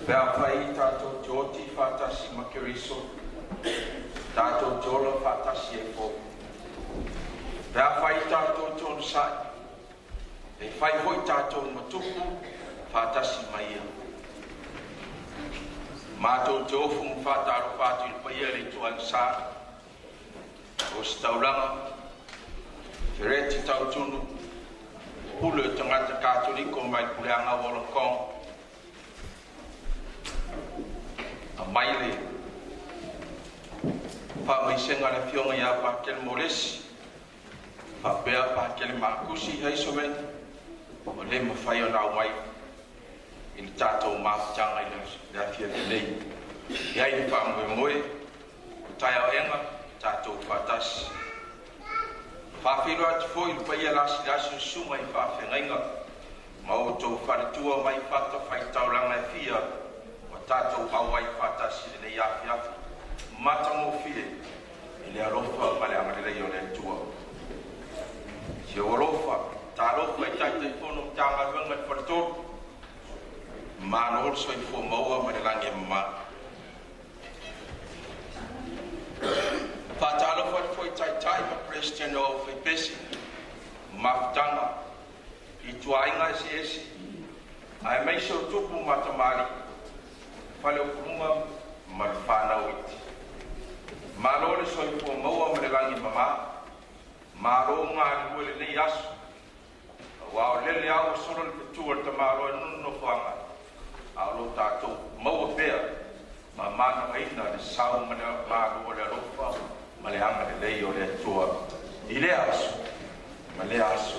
Pe afai tatou te oti faatasi ma Keriso, tatou te ola faatasi ai foi. Pe afai tatou te onosai, e fai foi tatou ma tupu faatasi ma ia. Matou te ofo ma faatalofa atu i le paia i le ituaiga sa, Ositaulaga, Fereti Tautunu, Pule o tagata Katoliko mai le Puleaga o Wollongong, aumai le faamaisega a le afioga ia Patele Molesi, faapea Patele Makusi Hazelman, ua le mafai ona auai i le tatou mafutaga i le afiafi nei. E i ai le faamoemoe, o taeao tatou faatasi. Faafeiloai atu foi i le paia lasilasi o susuga i faafeagaiga ma outou faletua mai fatafaitaulaga e fia ua tatou auai faatasi i lenei afiafi matagofie i le alofa ma le agalelei o le Atua. Si ou alofa, talofa i Taitaifono o Matagaluega i le Faletolu, malo le soifua maua ma le lagi e mama. Faatalofa atu foi i Taitai ma Peresetene o Aufaipisinisi ma mafutaga i ituaiga eseese aemaise o tupu ma tamalii, faleupuluga ma le fanau iti. Malo le soifua maua ma le lagi e mama, malo galulue i lenei aso, aua o lele lava ua solo le fetu a le tamaloa e nunu nofoaga, a o lo tatou maua pea ma manavaina le sau ma le malu o le alofa ma le agalelei o le Atua i lea aso ma lea aso.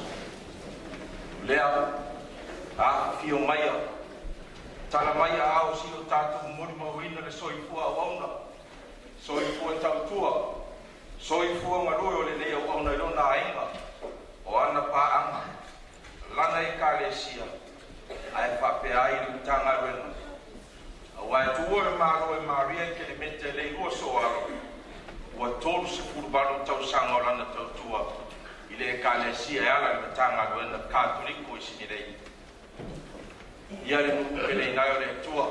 O lea afifio maia, tala mai aao si o tatou molimauina le soifua auauna, soifua tautua, soifua galue o lenei auauna i lona aiga, o ana paaga, lana ekalesia, ae faapea ai le Matagaluega. Aua e tuua le Malo e Maria Kelemete Leiua Sooalo, ua 38 tausaga o lana tautua i le ekalesia e ala i le Matagaluega Katoliko i Sinilei. Ia le nuu peleina ai o le Atua,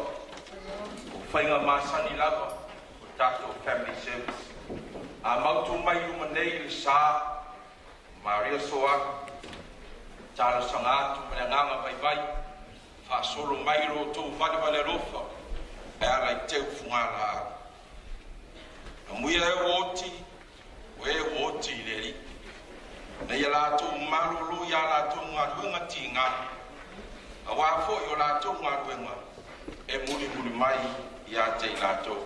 o faiga masani lava o tatou family service. A mautu mai i luma nei le sa Maria Sooalo, talosaga atu ma le agaga vaivai, faasolo mai lo outou valevale alofa e ala i teu fugalaau. Amuia e ua oti, o e ua oti i le Alii. Na ia latou malolo ia latou galuega tiga, auā foi o latou galuega e mulimuli mai ia te i latou.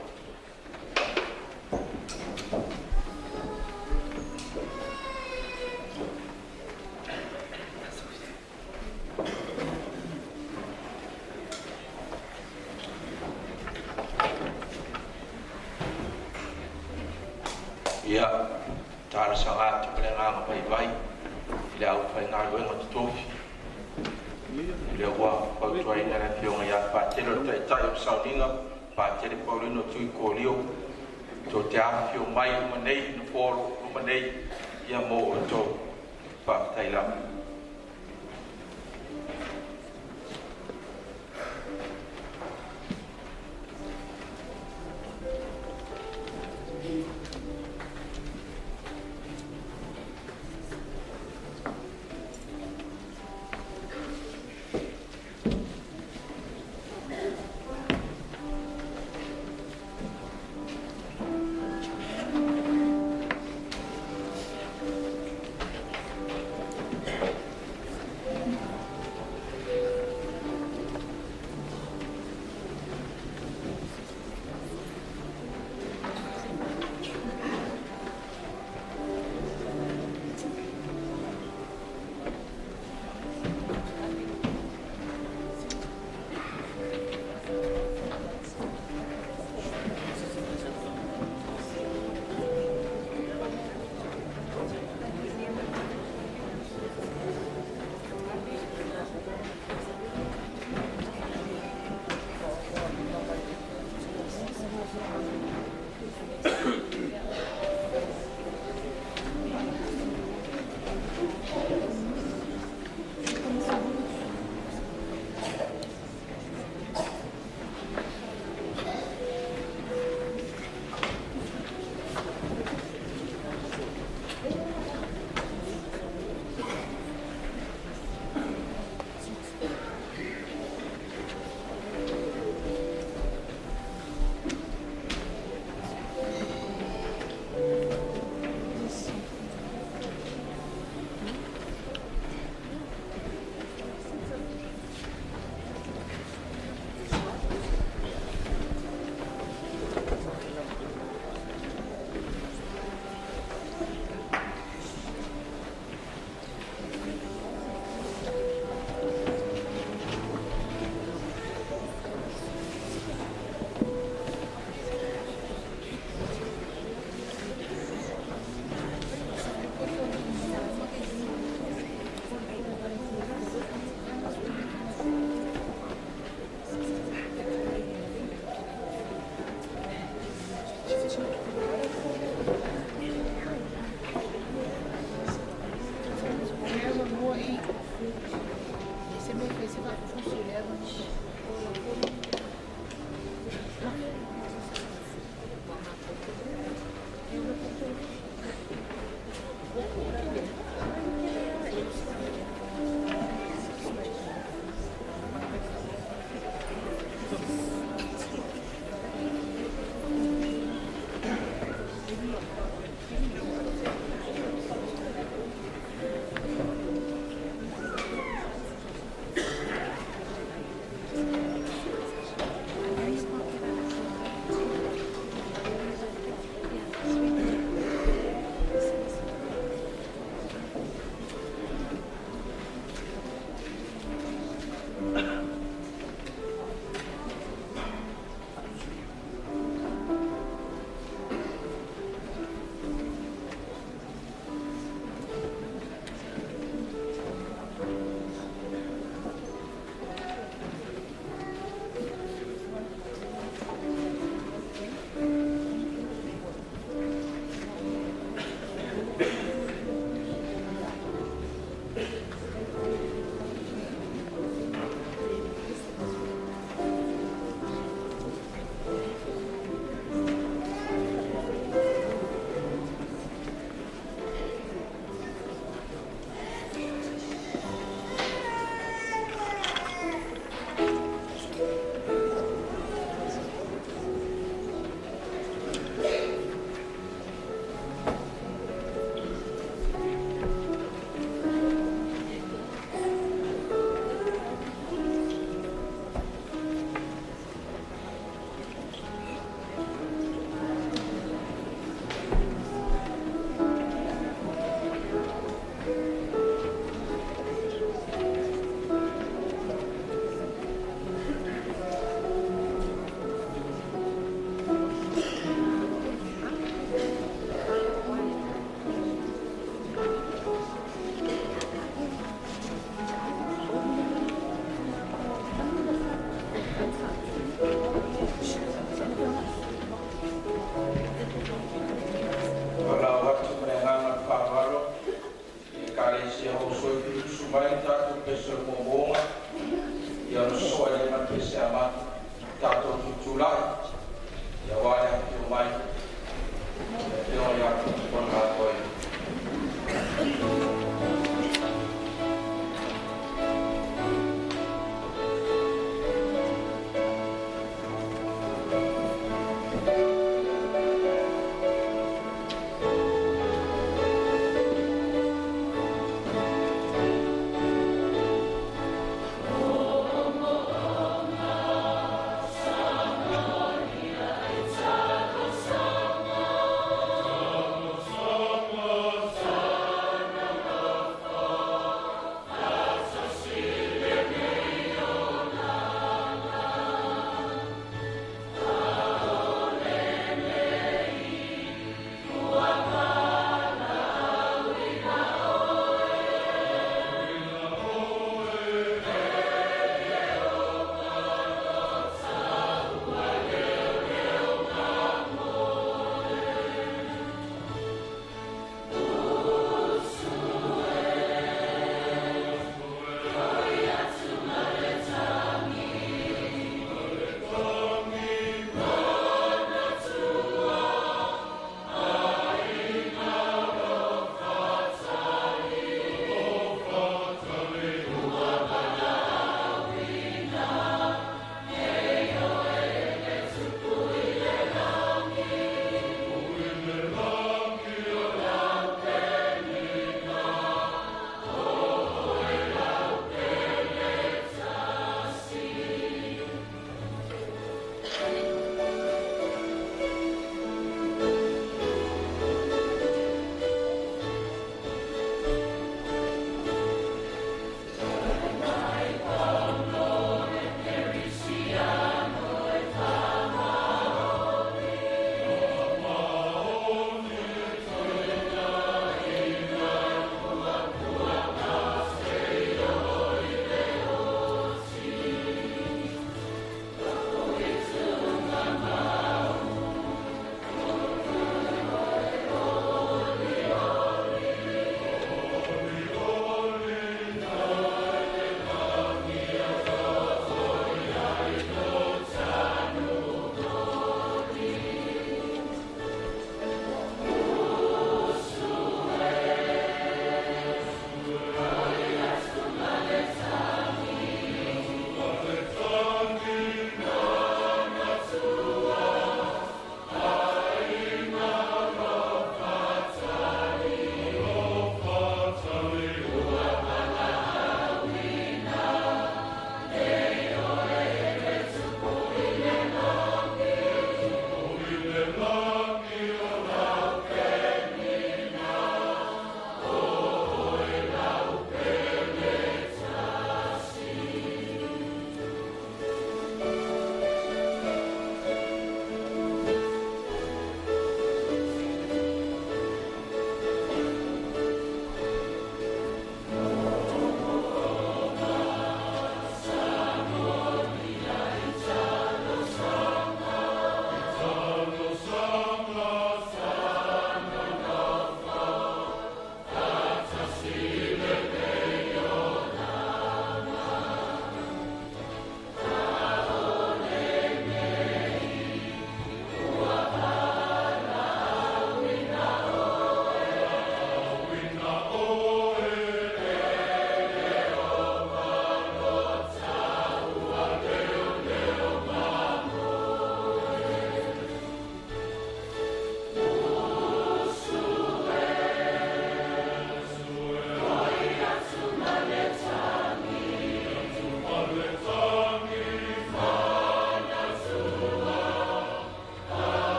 Ia, talosaga atu ma le agaga vaivai i le aufaigaluega totofi, o lea ua fautuaina le afioga ia Patele o le Taitai o le Sauniga, Patele Paulino Tui Kolio, tou te afifio mai luma nei, nofoa o lo o luma nei, ia mo outou. Faafetai lava.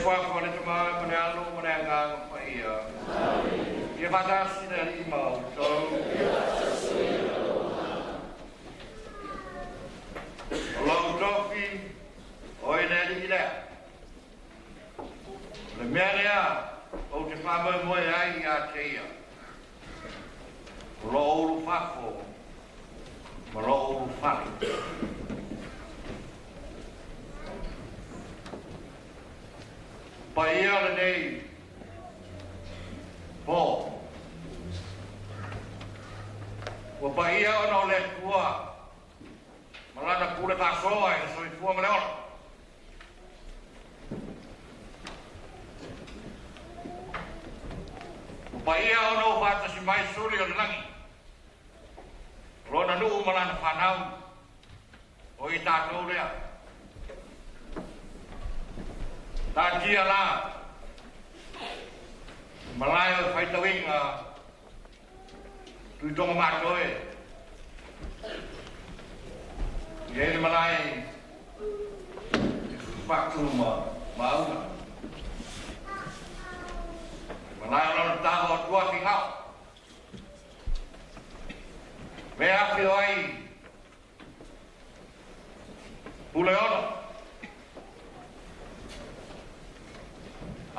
Fafo le tama ma le alo ma le agaga paia. Ia faatasi le Alii ma outou. O lou tofi o i le Alii lea. O le mea lea ou te faamoemoe ai ia te ia. O loo ulufafo ma loo ulufale. Paia lenei po. Ua paia ona o le Atua ma lana pule faasoa i le soifua ma le ola. Ua paia ona ua faatasi mai suli o le lagi, o lona nuu ma lana fanau, o i tatou lea. Taatia la malae o le faitauiga Tuitoga matoe. I ai le malae e fatu ma maauga. Malae o lona tago o tuafi ngao. Mea afi o ai pule ono.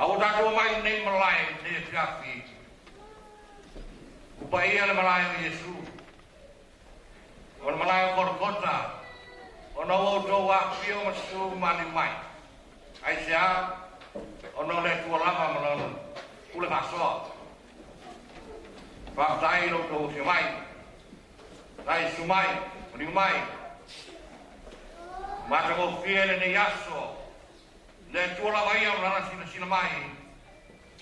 A ua tatou mai nei malae nei afiafi. Upaia le malae o Iesu. O le malae o Kolokota, ona ua outou afifio ma susu maliu mai. Aisea? Ona o le Atua lava ma lana pule faasoa. Faafetai i lo outou afio mai. Tai susu mai, maliu mai. Matagofie lenei aso. Le Atua lava ia o lana sinasina mai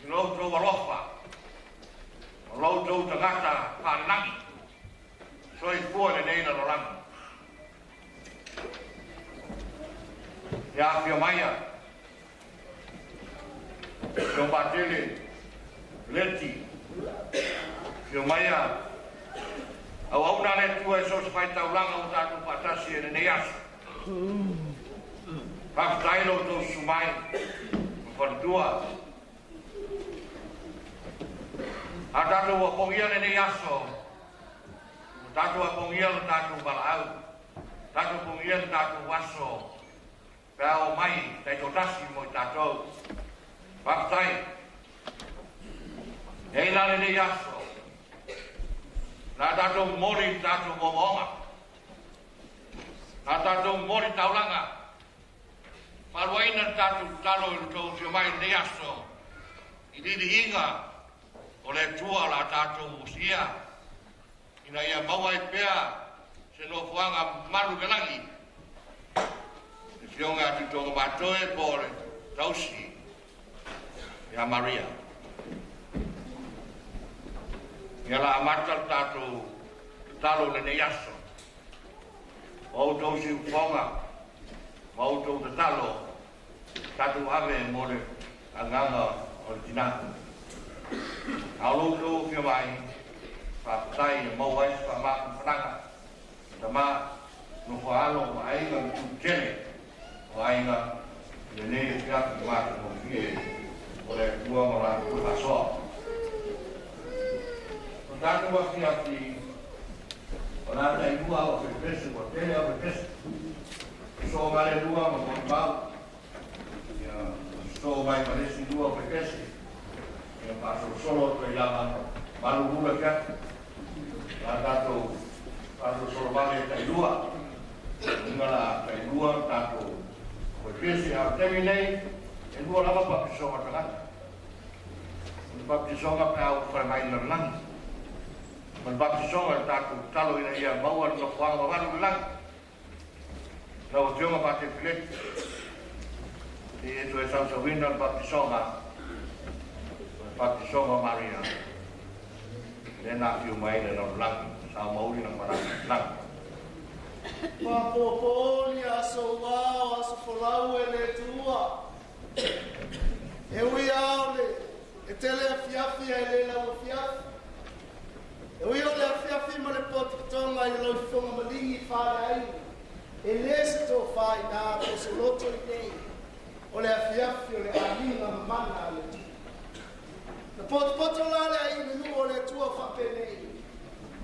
i lo outou alofa, o lo outou tagata faalelagi, soifua lenei lalolagi. Ia afio maia, afio Patele, Leti, afio maia, auauna le Atua e so o se faitaulaga ua tatou faatasi ai lenei aso. Faafetai lo outou susu mai ma faletua. A tatou apogia lenei aso, ua tatou apogia lo tatou valaau, tatou apogia le tatou aso, pe a oo mai taitoatasi mo i tatou. Faafetai. E ai la lenei aso, na tatou momoli i le tatou moomooga, na tatou momoli taulaga, faaluaina le tatou tatalo i lo outou afio mai i lenei aso, i liliiga o le Atua o la tatou osia, ina ia maua ai pea se nofoaga malu i le lagi, le Afioga ia Tuitoga Matoe po o le tausi ia Maria. Ia la amata le tatou tatalo i lenei aso. O outou siufofoga ma outou tatalo tatou ave mo le agaga o le tina. A o lo outou afio mai, faafetai e maua ai se faamafanafanaga, tama, nofo alo ma aiga ma tupu tele o aiga i lenei afiafi matagofie o le Atua ma latou faasoa. O tatou afiafi o la tailua o fepese, ua tele au fepese. Sosoo vale lua ma molimau. Ia sosoo mai ma le isi lua o fepese. Ia faasolosolo atu ai lava malulu le afiafi. La tatou faasolosolo vale tailua. Uiga la tailua tatou fepese. A o le taimi nei, e lua lava papisoga tagata. O le papisoga pe a ua fale mai i le lalolagi. Ma le batisoga i le tatou tatalo ina ia maua le nofoaga mamalu i le lagi. Lau Afioga Patele Fileti, se i e toe sausauina le batisoga, o le batisoga o Maria, lea na afio mai ai le lalolagi, sa mauli na malaga i le lagi. Faapopooli aso ua o aso folau e le Atua. E ui lava o le e tele afiafi ae le lau afiafi. E ui o le afiafi ma le potipitoga i le loifofoga maligi faaleaiga, e le se tofa i ina po o se loto i inei. O le afiafi o le amiga mamana a le Atua. Na potopoto la le ai le nuu o le Atua faapenei.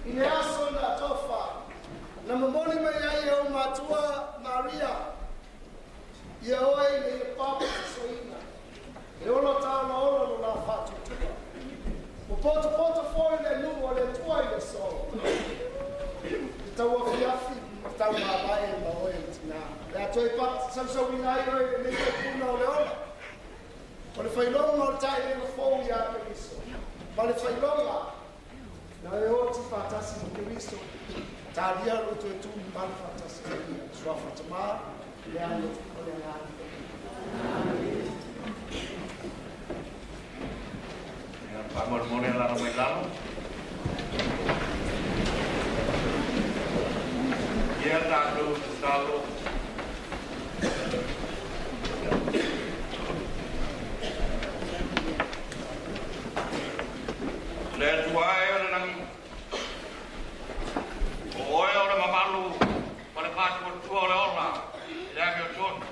I le aso na tofa, na momoli mai ai e ou matua Maria, ia oe ina ia papatisoina, e ola taolaola lo la faatuatua. Ua potopoto foi le nuu o le Atua i le aso. I tauafiafi ma taumavae ma oe le tinā. Le a toe patisauisauina ai oe i lenei faipuna o le ola. O le failoga o le taelega fou iā Keriso. Ma le failoga na e oti faatasi ma Keriso. Talia lou toe tu mamalu faatasi ma ia. Suafa Tamā, le Alo, o le Agaga Paia. Ia, faamolemole alaala mai lalo. Ia tatou tatalo. Le Atua e o le lagi, o oe o le mamalu ma le faatuatua o le ola i le amiotonu.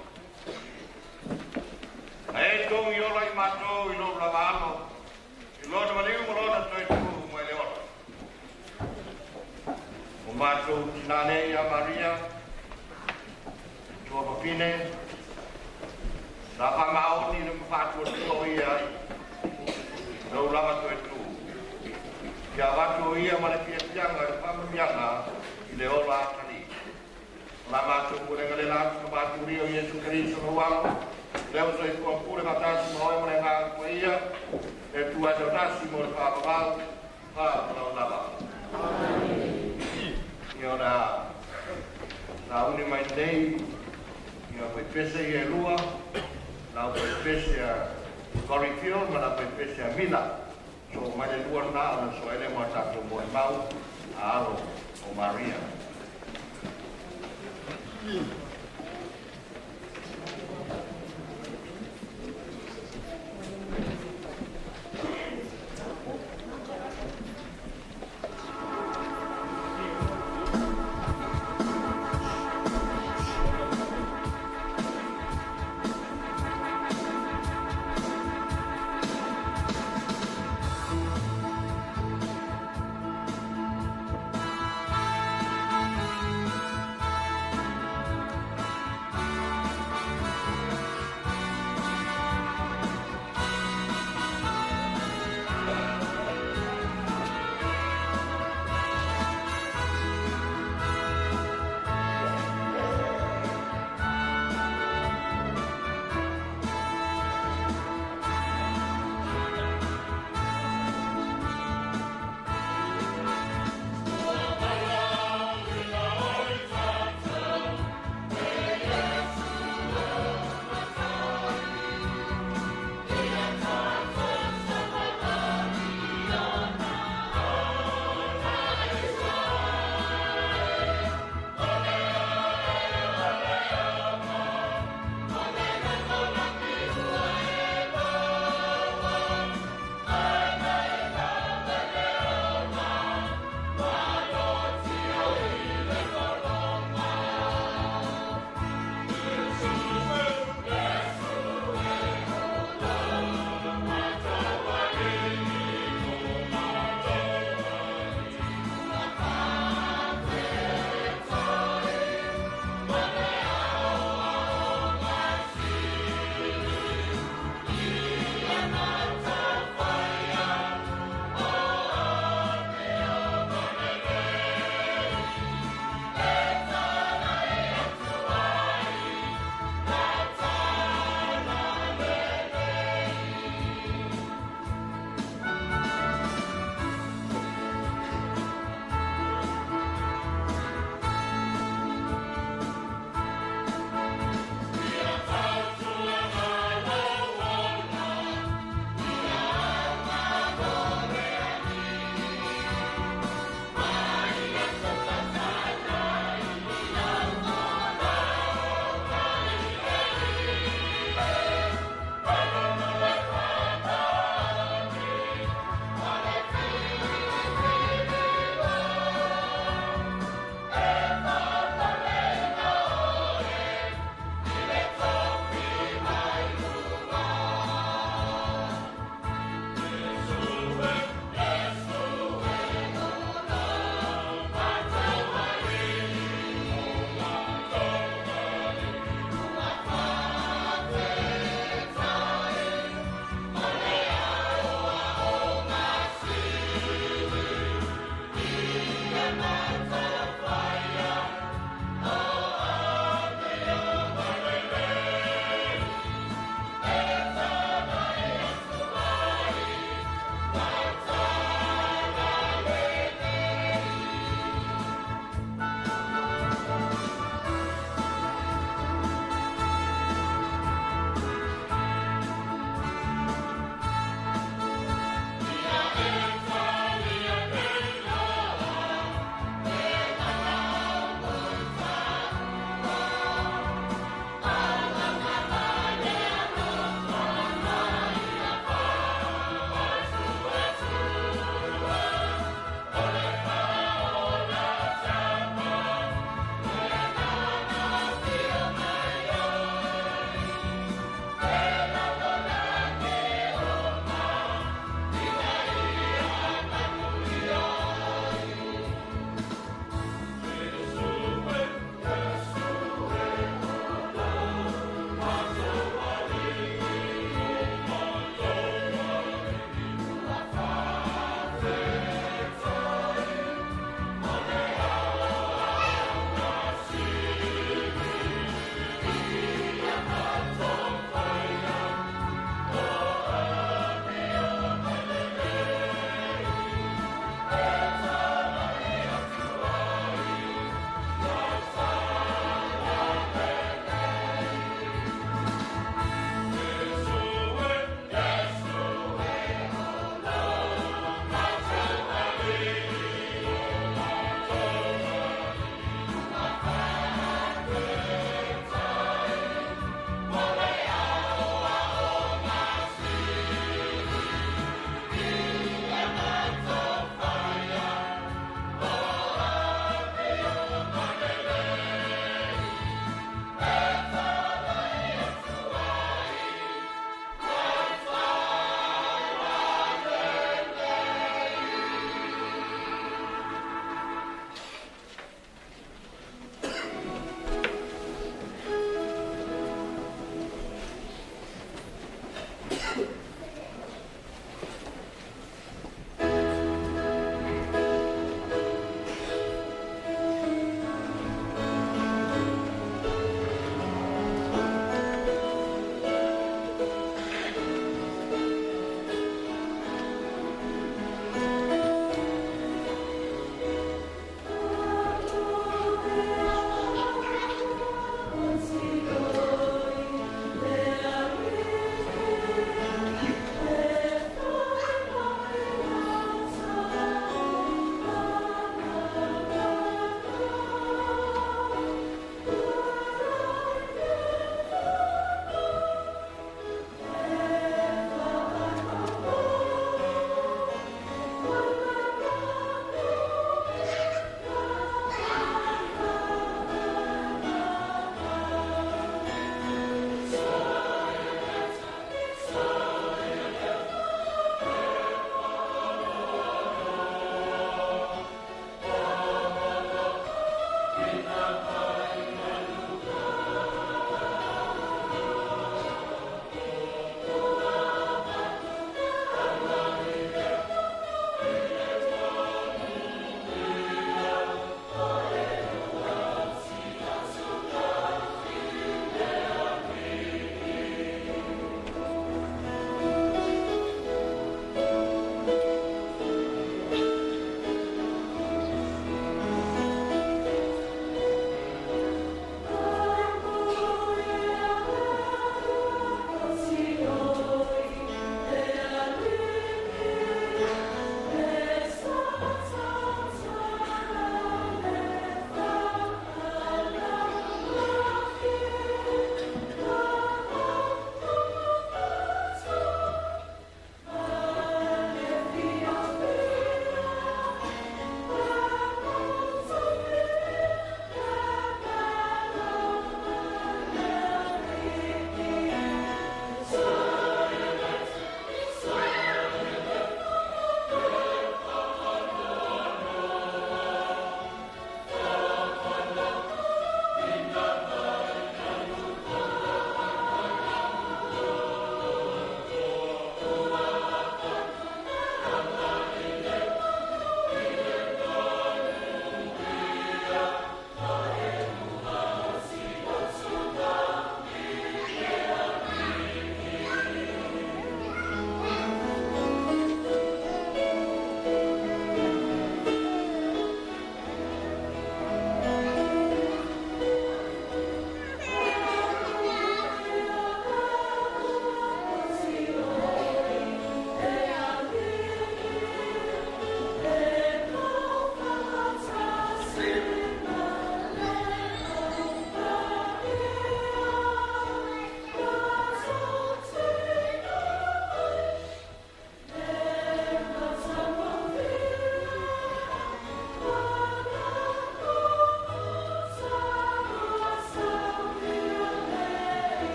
Na e togi ola i matou i lou lava alo, i lona maliu ma lona toe tu mai le ola. O matou tinā nei ia Maria, tua fafine, sa faamaoni le faatuatua o ia ai, lou lava toe tu. Ia avatu o ia ma le fiafiaga i le faamanuiaga i le ola atalii. O la matou pulega le la atu na maturia o Iesu Keriso lou alo, lea ua soifua pule faatasi ma oe ma le Agaga Paia, le Atua e toatasi mo le faavavau, faavavau lava. Ia o le a sauni mai nei ia faipese ia e lua, lau faipese a Cory Field ma lau faipese a Mila. So mai le lua lena ona soa ai lea mo a tatou moemau a alo o Maria.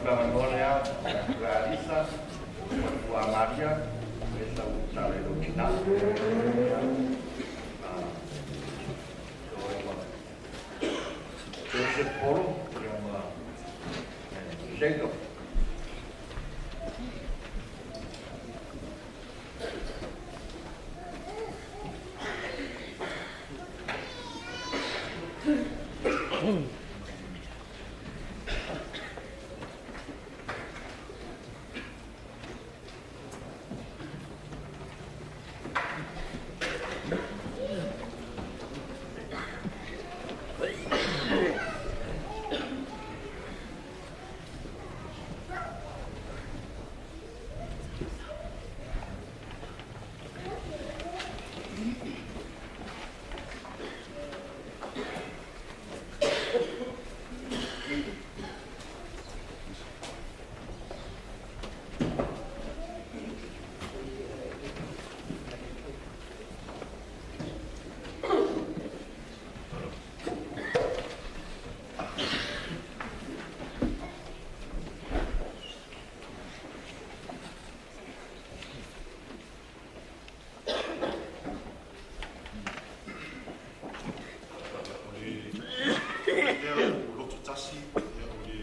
Le avanoa lea ia Alisa matua Maria e sau tatalo i lou tinā. Ia, o ma Joseph Polo, ia ma Jacob. O le lea o loto tasi, ia, o le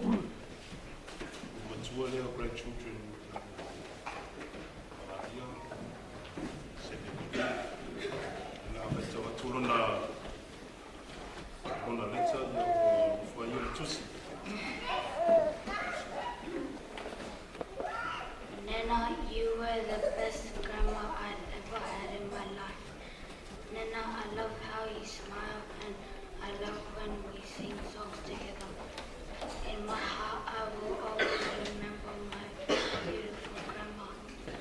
o matua lea o grandchildren, ia, o Maria, Sene. Na faitau atu lona leta, ia, ua fuaia le tusi. Nana, you were the best grandma I'd ever had in my life. Nana, I love how you smile and I love when we sing songs together. In my heart, I will always remember my beautiful grandma.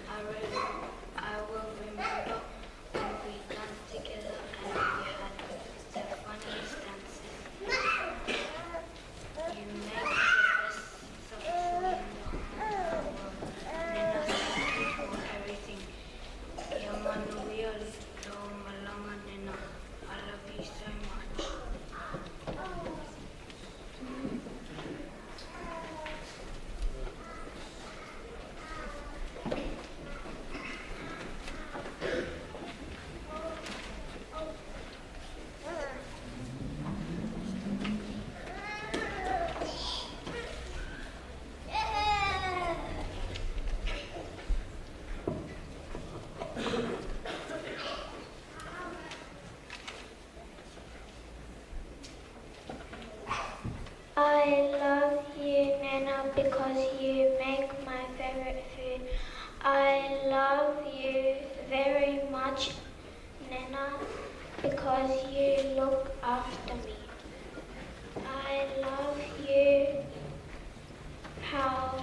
I will remember when we danced together and we had the funniest dances. You make the best socks in the whole world. Nana, thank you for everything. Ia manuia lou malaga, Nana. I love you so much. I love you, Nana, because you make my favorite food. I love you very much, Nana, because you look after me. I love you how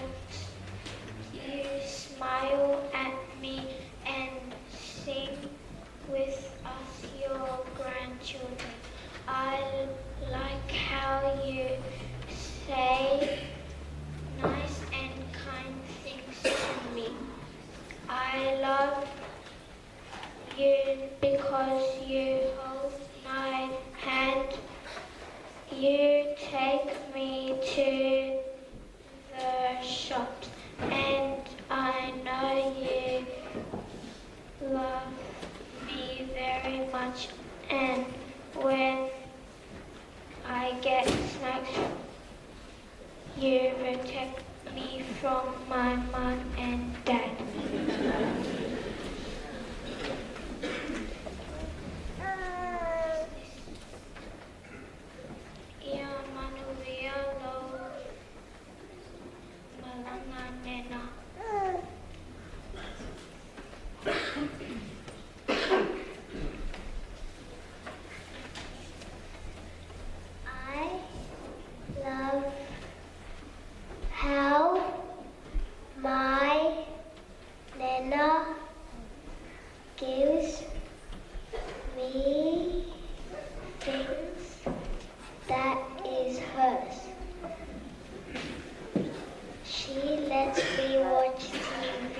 you smile at me and sing with us, your grandchildren. I like how you say nice and kind things to me. I love you because you hold my hand. You take me to the shops, and I know you love me very much. And when I get snacks, you protect me from my mom and dad. Ia manuia lou malaga, Nana. I love how my Nana gives me things that is hers. She lets me watch TV.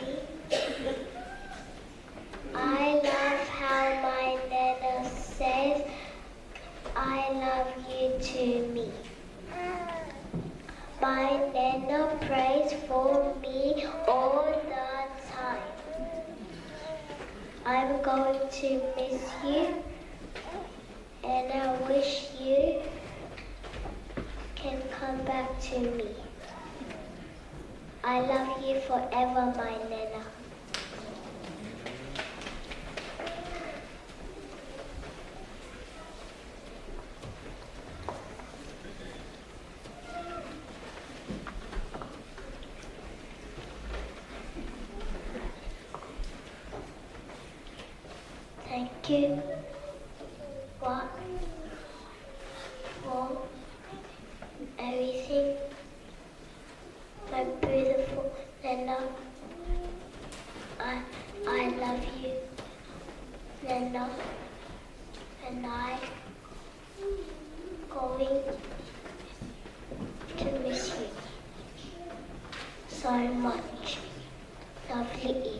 I love how my Nana says, I love you to me. My Nana prays for me all the time. I'm going to miss you, and I wish you can come back to me. I love you forever, my Nana. Thank you what for everything, my beautiful Nana. I love you, Nana, and I going to miss you so much. Lovely.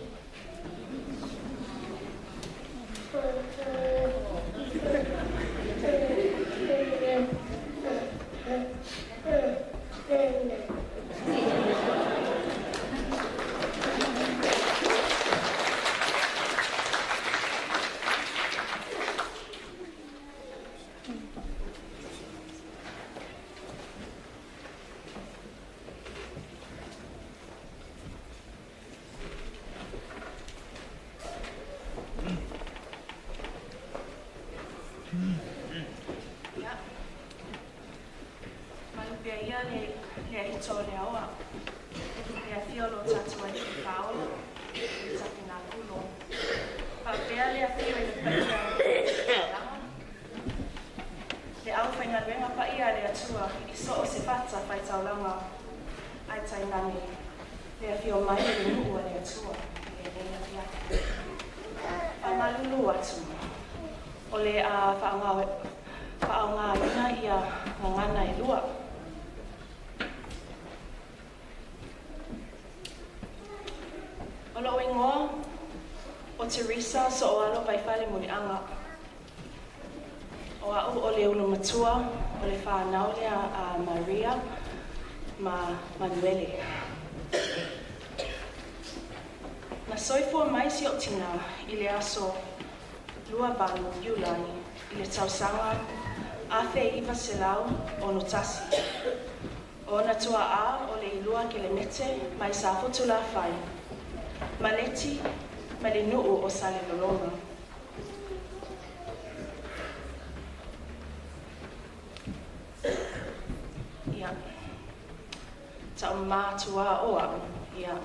Ia. Malu pea ia le le aito o le aoa. Le afio o lo tatou Alii Faaola, le Tapenakulo. Faapea le afio i le paia o le taulaga, le aufaigaluega paia a le Atua i so o se fata faitaulaga ae tainane le afio mai o le nuu a le Atua i lenei afiafi. Faamalulu atu, o le a faaaogaina ia gagana e lua. O lou igoa o Teresa Sooalo Vaifale Muliaga. O au o le ulu matua o le whanau lea a Maria ma Manuele. Na soifua mai si ou tina i le aso 28 Iulai i le tausaga 1961. O ona tuaa o le ilua kelemete mai Safotulafai, Maleti ma le nuu o Salelologa. Ia, taumātua o au, ia,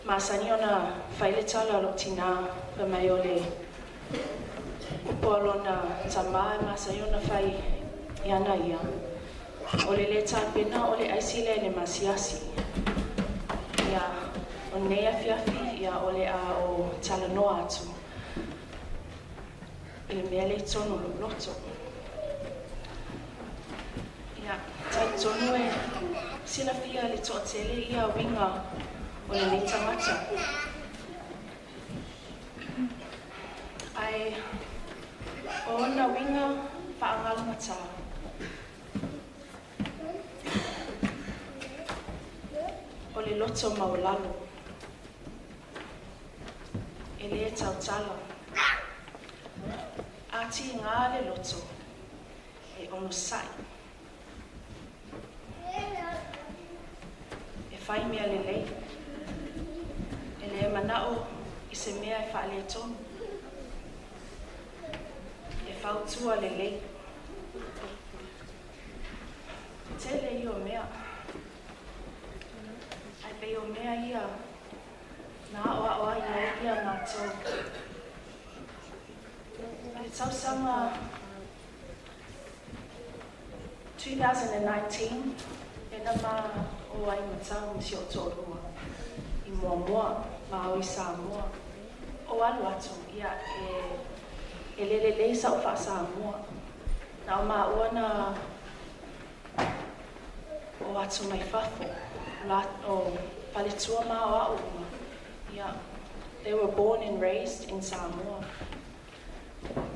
masani ona fai le tala o lou tinā fai mai o le upu a lona tamā e masani ona fai i ana ia, o le lē tapena o le aisi lea i le masiasi. Ia, o lenei afiafi, ia, o le a o talanoa atu i le mea lea i totonu o lou loto. Ia, talitonu e silafia e le toatele ia uiga o lenei tagata. Ae o ona uiga faagalogatā. O le loto maualalo. E lē tautala. A tigā le loto, e onosai. E fai mea lelei. E lē manao i se mea e faaletonu. E fautua lelei. Tele ia o mea. Ae pei o mea ia na aoao ai ia matou. I le tausaga 2019, lena ma o ai ma tau ma si ou toalua i Moamoa ma au i Samoa. O alu atu, ia, e, e le lelei sa'u faa-Samoa. Na o maua na o atu mai fafo, la, o faletua ma o a'u uma, ia, they were born and raised in Samoa.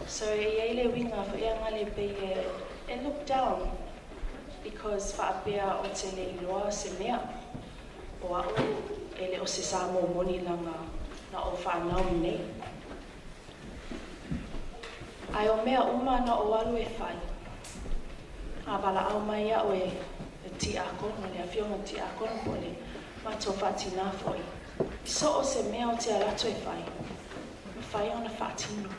So e i ai le uiga foi e agale pei e, e look down Because faapea ou te le iloa se mea. O a'u e le o se Samoa moni laga na ou fanau iinei. Ae o mea uma na ou alu e fai, a valaau mai a'u e le tiakono, le afioga tiakono po o le matou faatinā foi, so o se mea ou te alu atu e fai, mafai ona faatino.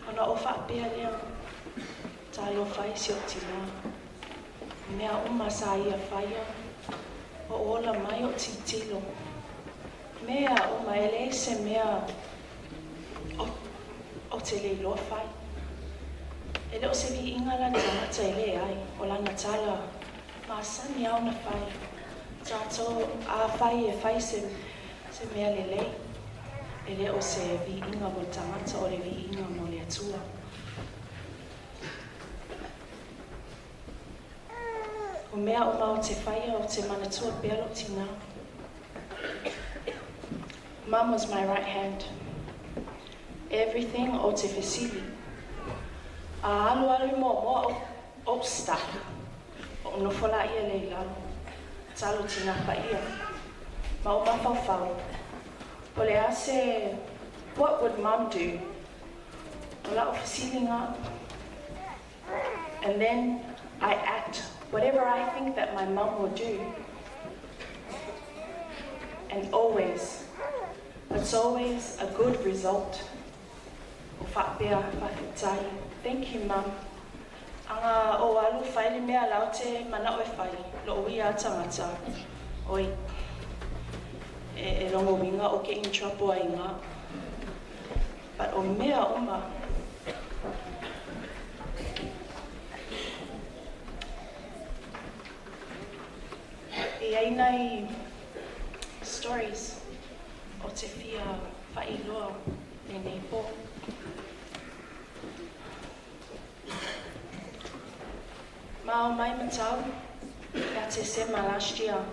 Ona ou faapea lea, talofa e si ou tinā. Mea uma sa ia faia, o ola mai o tilotilo. Mea uma e leai se mea ou te le iloa fai. E le o se viiga la le tagata e leai, o lana tala masani lava ona fai. Tatou afai e fai se mea lelei, e le o se viiga mo le tagata, o le viiga mo le Atua. O mea uma ou te faia, ou te manatua pea lou tinā. Mum was my right hand. Everything ou te fesili. A alu alu i muamua ou stuck. Ou nofo laia lea i lalo. Talo tinā paia. Ma ou mafaufau. O le a se, what would Mum do? O la'u fesiliga. And then I act whatever I think that my mum will do. And always, it's always a good result. O faapea, faafetai. Thank you, Mum. Aga ou alu fai le mea la ou te mana'o e fai, lo'u ia a tagata, oi, e logo uiga o get in trouble ai iga. But o mea uma, e i ai nai stories o te fia faailoa lenei po. Ma o mai matau, ia Tesema last year,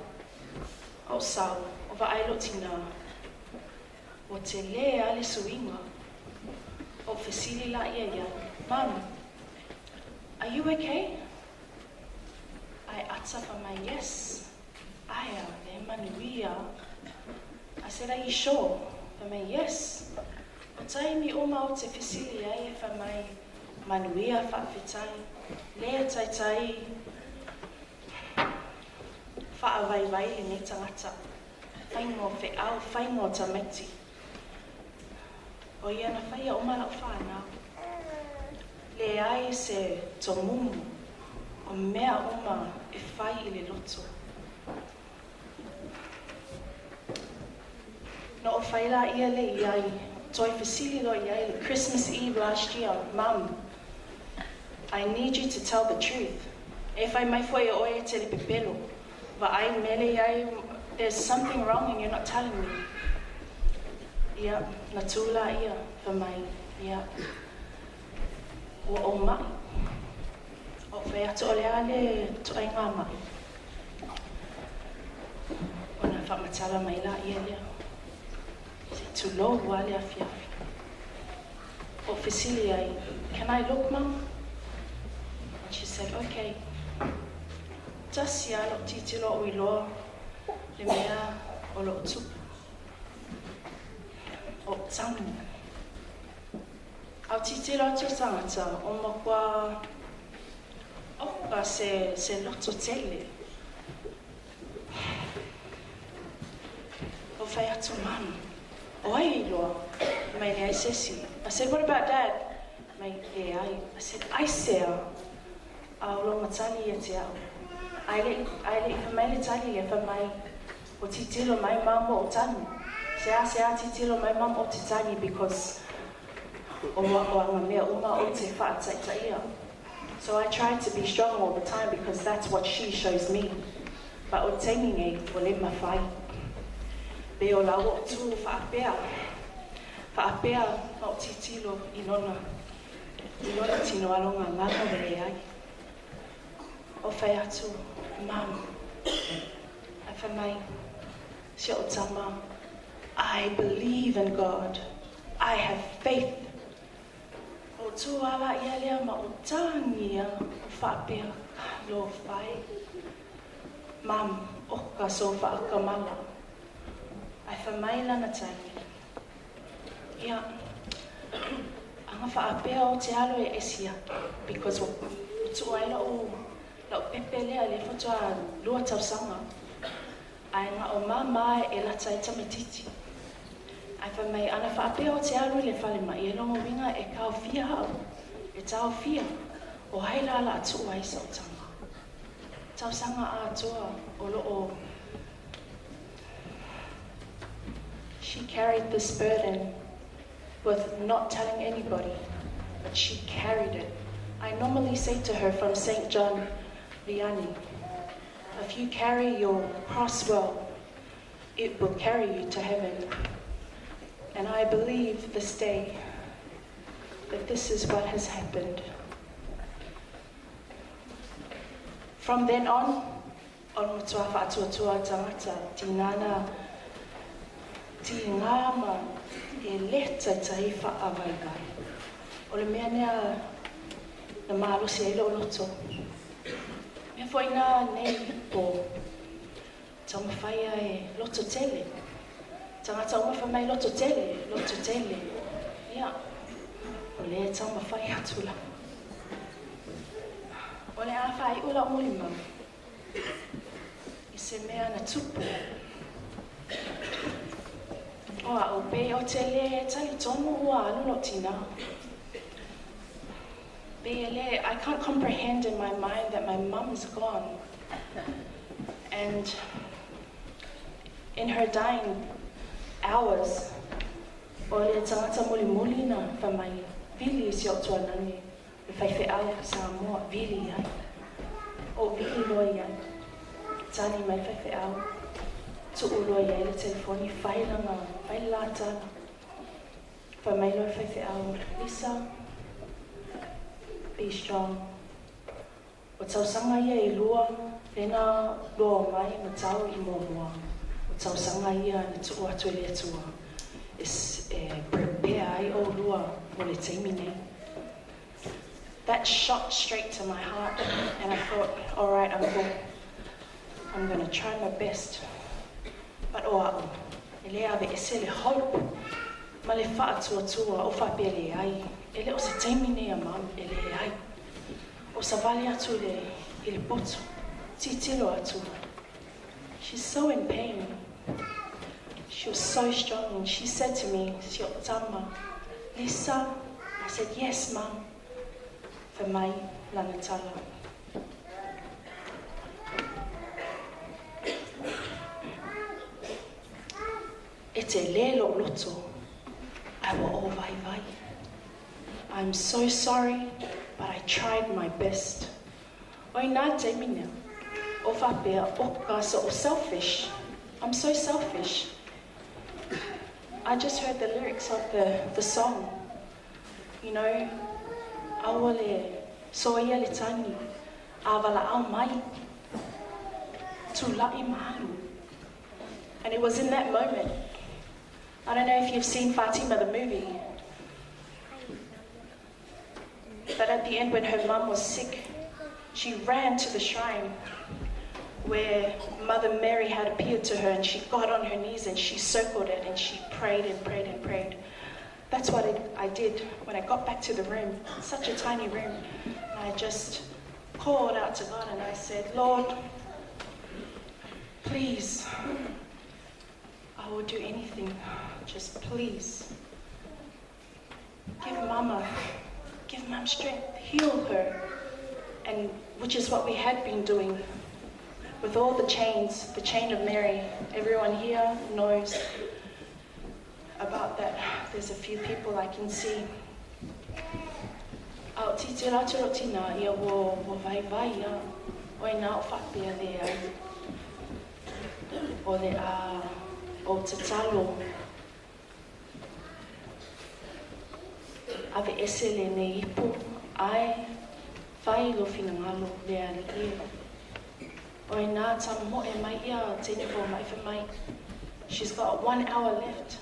o sau, o vaai lou tinā, ua telē a le suiga. Ou fesili laia iai, "Mum, are you okay?" Ae ata fai mai, "Yes, ae a le manuia." I said, "Are you sure?" Fai mai, "Yes." O taimi uma ou te fesili ai e fai mai, manuia faafetai, le taitai faavaivai lenei tagata. Faiga o feau, faiga o tamaiti. O ia na faia uma la'u fanau. Leai se tomumu o mea uma e fai i le loto. Na ou fai laia lea iai, toe fesili loa iai le Christmas Eve last year, "Mum, I need you to tell the truth. E fai mai foi e oe e te le pepelo. Vaai mele iai, there's something wrong and you're not telling me." Ia, na tū laia, fai mai, ia, ua ou ma'i. Ou fai atu, o le a le ituaiga ma'i? Ona faamatala mai laia lea. Se i tulou lava le afiafi. Ou fesili ai, "Can I look, Mum?" And she said, "Okay." Tasi lava lou tilotilo ou iloa le mea o loo tupu. O tagu. A o tilotilo atu le tagata o matua oka se loto tele. Ou fai atu, "Mum, o ai e iloa?" Mai leai se isi. I said, "What about Dad?" Mai leai. I said, "Aisea?" A o lona tali ia te a'u. Ae le'i fai mai le tali lea, fai mai, o tilotilo mai Mum o tanu. Seasea tilotilo mai Mum o te tagi because o aga mea uma o te faataitaia. So I try to be strong all the time because that's what she shows me. But o taimi nei, o le mafai. Pe o la o tū faapea, faapea ma o tilotilo i lona tino aloga gaga ua leai. O fai atu, "Mum," ae fai mai, "si o'u tama, I believe in God. I have faith." O tū ala ia lea ma o tāgia o faapea. Lo fai. Mam, oka so whaakamala. Ai whamai lana tali. Ia, anga whaapea o te alo e esia. Because o tua ai lau pepe lea le whatua lua tausanga. Ai ngā o mama e lata e tametiti. Ai whamai ana whaapea o te alo i le whale mai e longo winga e kao fia hau. E tau fia. O hai la la atu ai sa o tanga. Tausanga a toa o loo. She carried this burden with not telling anybody, but she carried it. I normally say to her from St. John Vianney, if you carry your cross well, it will carry you to heaven. And I believe this day that this is what has happened. From then on, on matua whaatuatua tangata, tinana, ti ngāma e leta tai whaawaiwai. O le mea nea na maalosi ai lo loto. Mea foi nā nei po taumawhaia e loto tele. Tangata umafa mai loto tele, loto tele. Ia, o le taumawhai atula. O le a whai ula muli mau. I se mea na tupu. O a o pe o te le tali tomu ua alu lo tina. Pe le, I can't comprehend in my mind that my mum is gone. And in her dying hours, o le tangata muli muli na whamai, vili si o tuanani. Le whaiwhe au Samoa, vili ai. O vili loa iai. Tali mai whaiwhe au. Tu'u loa iai le telefoni, whai langa, whai la tala. Whai mai loa whaiwhe au, Lisa, be strong. O tausanga ia i lua, lena loa mai ma tau i mua. O tausanga ia na tu'u atu e le atua. E prepare ai o lua mo le taimi nei. That shot straight to my heart, and I thought, all right, Uncle, I'm going to try my best. But o a'u, e le ave ese le hope, ma le whaatuatua o whapele ai, e le o se taimi nei a mam, e le ai. O sa vale atu i le poto, titilo atu. She's so in pain. She was so strong, and she said to me, si o tama, Lisa, I said, yes, Mum. For mai lana tala. E te lelo loto, I wa o vai vai. I'm so sorry, but I tried my best. Oi nā te mina, o whapea o ka so selfish. I'm so selfish. I just heard the lyrics of the song. You know, aua le soia le tangi, a wala au mai, tūla'i malu. And it was in that moment. I don't know if you've seen Fatima, the movie. But at the end, when her mum was sick, she ran to the shrine where Mother Mary had appeared to her, and she got on her knees and she circled it and she prayed and prayed and prayed. That's what I did when I got back to the room, such a tiny room. And I just called out to God and I said, Lord, please, I will do anything. Just please, give Mum strength, heal her. And which is what we had been doing with all the chains, the chain of Mary. Everyone here knows about that. There's a few people I can see. Au ti te rāturo tina ia wo vai vai ia oi nā o whapea le ai o le a o te talo ave ese le nei ipu ai whai lo whina ngalo le ali e oi nā tama mo e mai ia tēne fō mai wha mai. She's got 1 hour left.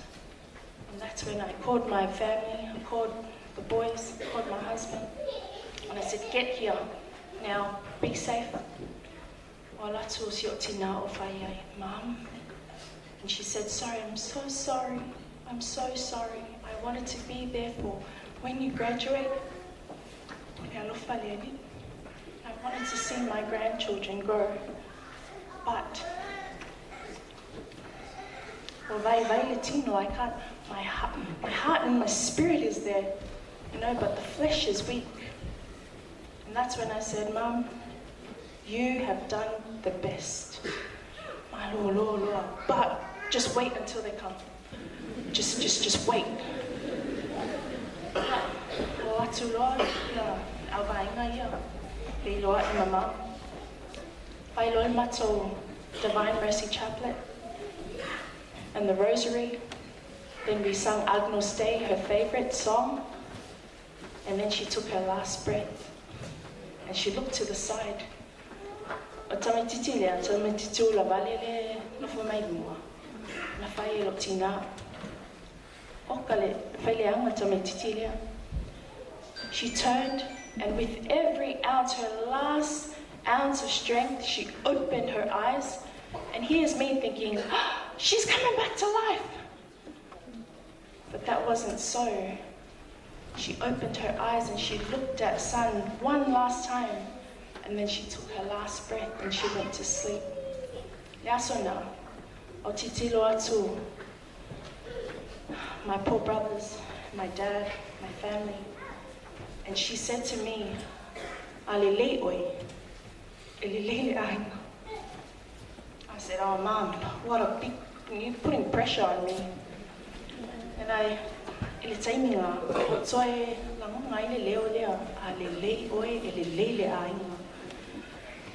And that's when I called my family, I called the boys, I called my husband, and I said, get here now. Be safe. O ala atu o si o tina o whai ai, Mom. And she said, sorry, I'm so sorry. I'm so sorry. I wanted to be there for when you graduate. I wanted to see my grandchildren grow. But I can't, my heart and my spirit is there, you know, but the flesh is weak. And that's when I said, Mum, you have done the best. But just wait until they come. Just wait. Divine Mercy Chaplet and the Rosary. Then we sung Agnus Dei, her favorite song. And then she took her last breath. And she looked to the side. O tamatiti lea, tamatiti o la vale le nofo mai mua. Na whai e lo tina. O ka le whai le anga tamatiti lea. She turned, and with every ounce, her last ounce of strength, she opened her eyes. And here's me thinking, oh, she's coming back to life. But that wasn't so. She opened her eyes and she looked at son one last time. And then she took her last breath and she went to sleep. Leasona, o titilo atu, my poor brothers, my dad, my family. And she said to me, Alelei oi, elelei le ainga. I said, oh, Mom, what a big, you're putting pressure on me. And I, ele taiminga, o toe langonga ile leo lea, alelei oi, elelei le ainga.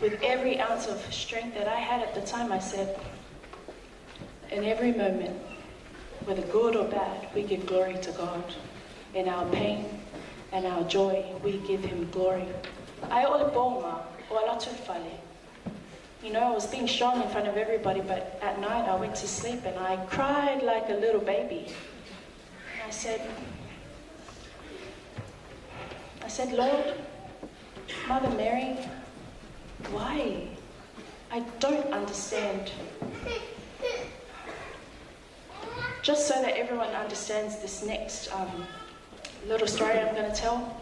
With every ounce of strength that I had at the time, I said, in every moment, whether good or bad, we give glory to God. In our pain and our joy, we give him glory. I ole bonga, o alatu fale. You know, I was being strong in front of everybody, but at night I went to sleep and I cried like a little baby. And I said, Lord, Mother Mary, why? I don't understand. Just so that everyone understands this next little story I'm going to tell.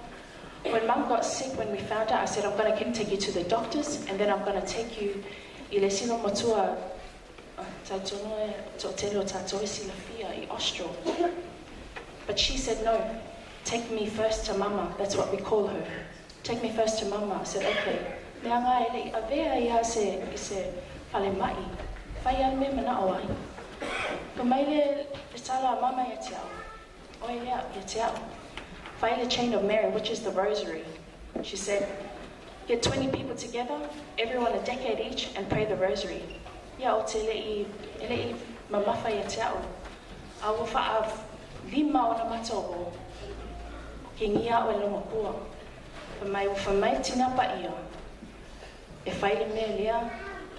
When Mum got sick, when we found out, I said, I'm going to take you to the doctors, and then I'm going to take you i le sino matua i Austral. But she said, no, take me first to Mama. That's what we call her. Take me first to Mama. I said, okay. Mea ngā ele i avea ia se i se whale mai. Whai al me mana o ai. Ko mai le tala a Mama ia te ao. Oi lea ia te ao. Whai le chain of Mary, which is the rosary. She said, get 20 people together, everyone a decade each, and pray the rosary. Ia o te le i, ele i mamafa ia te ao. A ua wha lima o na matoho. Ke ngia o e longa kua. Whamai o whamai tina pa ia. E whaile mea lea,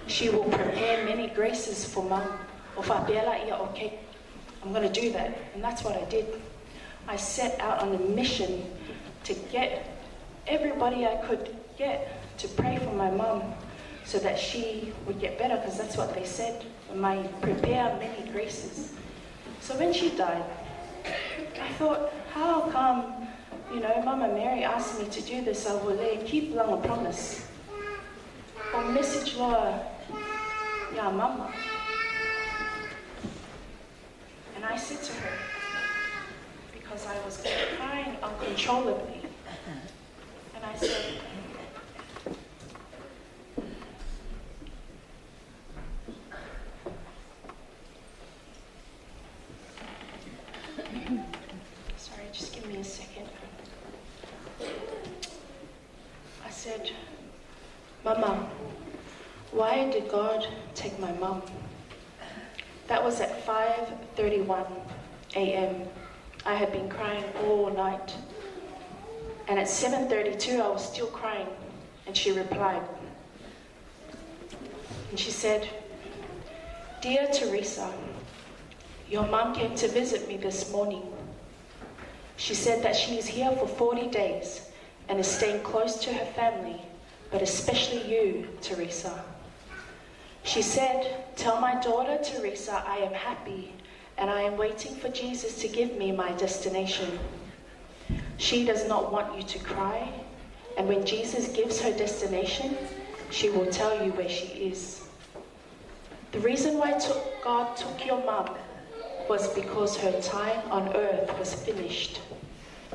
she will prepare many graces for Mum. O whapela ia, okay, I'm going to do that. And that's what I did. I set out on a mission to get everybody I could get to pray for my mum so that she would get better, because that's what they said. My prepare many graces. So when she died, I thought, how come, you know, Mama Mary asked me to do this, I will keep long a promise. Or message Laura, yeah, Mama. And I said to her, because I was crying uncontrollably, and I said, sorry, just give me a second. I said, Mama, why did God take my mum? That was at 5:31 a.m. I had been crying all night. And at 7:32, I was still crying. And she replied. And she said, Dear Teresa, your mum came to visit me this morning. She said that she is here for 40 days and is staying close to her family but especially you, Teresa. She said, Tell my daughter, Teresa, I am happy and I am waiting for Jesus to give me my destination. She does not want you to cry, and when Jesus gives her destination, she will tell you where she is. The reason why God took your mum was because her time on earth was finished.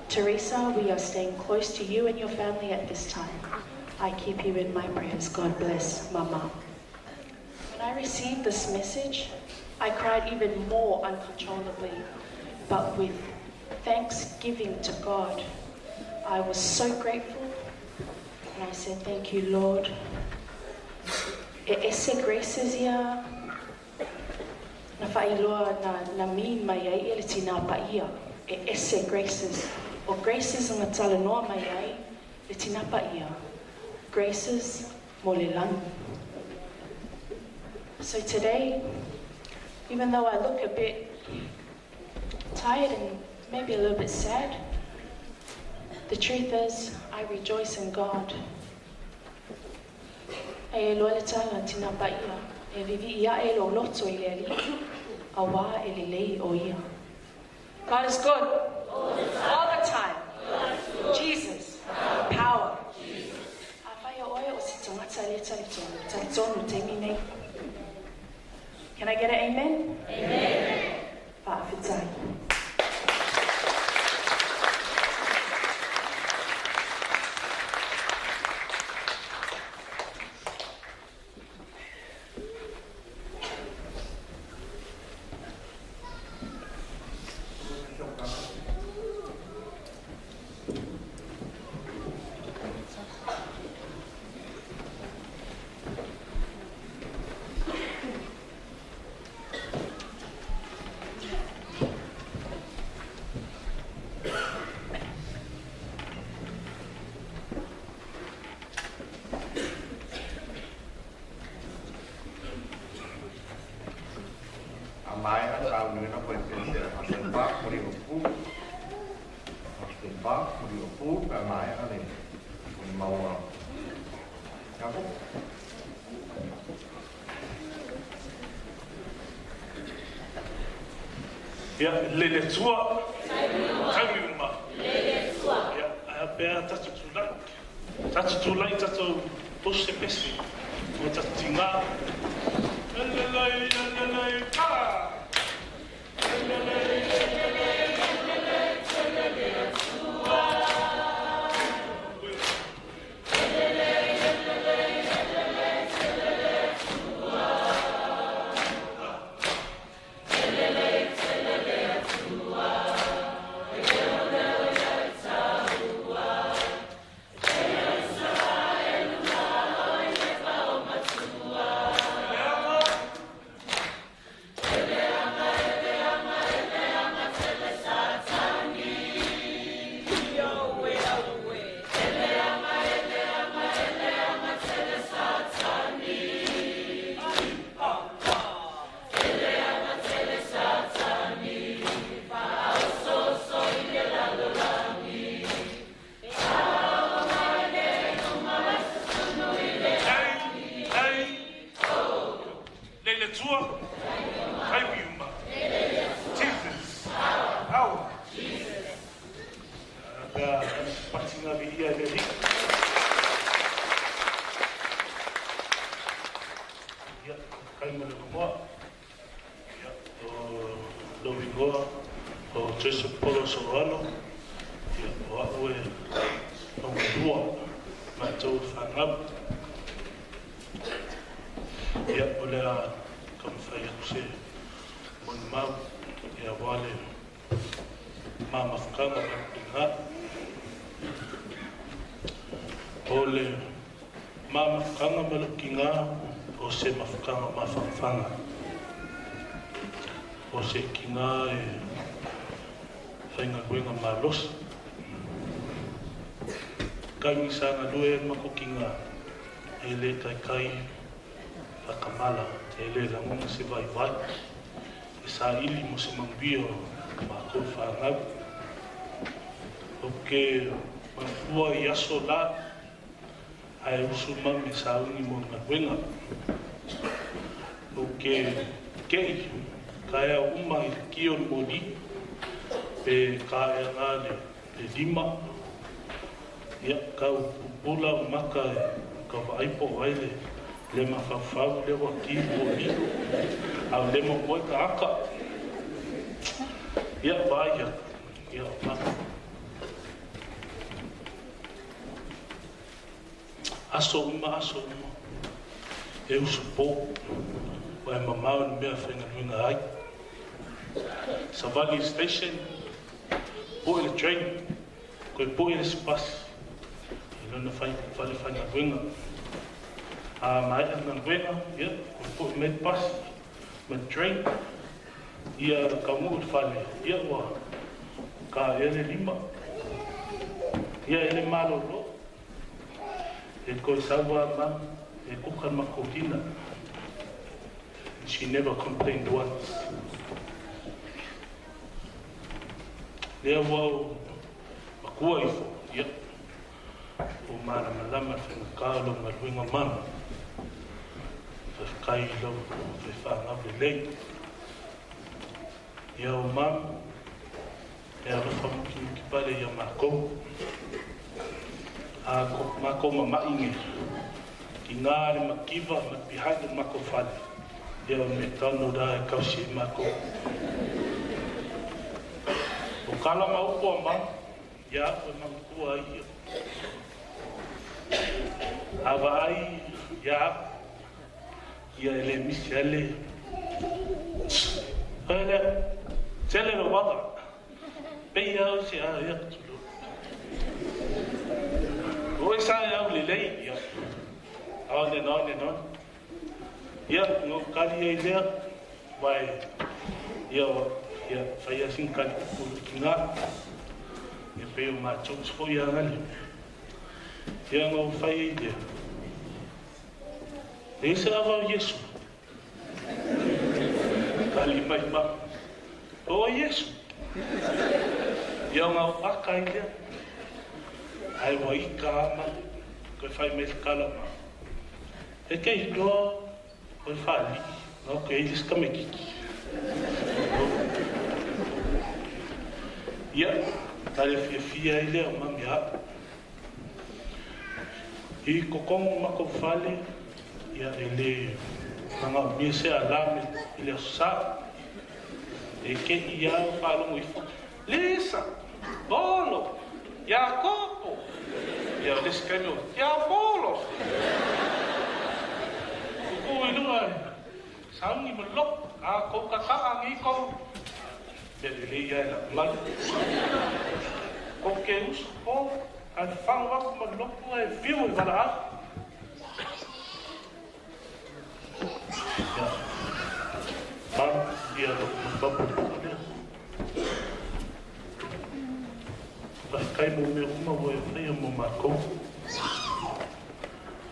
Teresa, we are staying close to you and your family at this time. I keep you in my prayers. God bless, Mama. When I received this message, I cried even more uncontrollably, but with thanksgiving to God. I was so grateful, and I said, Thank you, Lord. E ese graces ia, na whailoa na mi mai ai e le tina pa ia. E ese graces. O graces nga tala noa mai ai, le tina pa ia. Graces mo le lanu. So today, even though I look a bit tired and maybe a little bit sad, the truth is I rejoice in God. E loa le tala tina pa ia, e vivi ia e lo loto i le ali, a wā e le lei o ia. God is good all the time. Jesus, power. A whai o oe o si tangata le talitonu, talitonu te mi nei. Can I get an amen? Amen. Fa'afetai. Ia, lele tua, taimi uma. Lele tua. Ia, aia pea tatu tūlai. Tatu tūlai, tatu tose pese. O tatu tingā. Lelelei, lelelei, ka! Lelelei, lelelei, lelelei, lelele tua. Lelelei, lelelei, lelelei, lelele tua. Lelelei, lelele tua. Jesus. Power. Jesus. Ia, kai mo le moa. Ia, o Lovingoa, o Joseph Polo Soloano. Ia, o au e lua, mātou whanau. Ia, o lea kamawhai aku se moni mau, ia wale mā mawhakanga ma ngā. O le mā mawhakanga ma luki ngā, o se mawhakanga mā whangawhanga. O se ki ngā e whainga kuenga mā losa. Kaingi sanga lue mako ki ngā, e le kai kai whakamala, e le langonga se vai vai, e sa ili mo se mambia ma kou whanau. O ke manfua i aso la, Ae usu mami sauni mo galuega. Ou ke ke'i taeao uma i le ki o le moli pe kāeaga le 5. Ia, tau pupula o maka e ka vaai po o ai le le mafaufau lea ua ki le moli. A o le mamoe ka aka. Ia, vaai atu. Ia, o maka. Aso uma, aso uma. E usu po. Ua e mamao i le mea e faigaluega ai. Savali i le station, poe le train, toe poe le isi pasi i lona fale faigaluega. A maea le galuega, ia, toe poe mai le pasi ma le train, ia taunuu i le fale, ia ua taea le 5. Ia e le malolo, e toe sau lava ma e kuka le matou dinner. And she never complained once. Lea ua ou matua ifo, ia, ua malamalama le faigata o lau galuega mama. Faafetai i lau faifangau lelei. Ia o mama, e alofa mukimuki pale ia makou. A ko makou mama'i nei, i ngā le makiva ma le behind o makou fale, ia o McDonald a e kausi ai makou. O kala ma upu a mama, ia a'u e manatua ai ia. A vaai ia a'u, ia e le misi ai le Oe lea, tele lou ava, pei au se a ia tulou. Oi sa e au lelei, ia. On and on and on. Ia, no kali ai lea, vai, ia, ia, whai asin kali pupulu ki ngā. Ia pei o mātou foi a ngali. Ia ngau whai ai lea. E se ava o Iesu. Kali mai ma. O Iesu. Ia ngau aka ai lea. Ae ua ika ama, koe whai mai le kala ma. E kei loa, koe whaalii, ngau ke ilis kamekiki. Ia, tare fiafia ai lea o mami a'u. I kokongo makou fale, ia e le manaomia se alame i le aso Sa. E ke'i ia o faalogo ifo, Lisa! Olo! Iakopo! Ia o le isi taimi o Tiapolo! Kuku i luga e sauni ma loko, a kou kaka'a nei kou. Mea lelei ia e la'u malu. Ko ke usu po, ae fago aku ma loko ae fiu e valaau. Ia, malu ia lo'u mapapu pu'u lea. Faafetai mo mea uma ua e faia mo makou.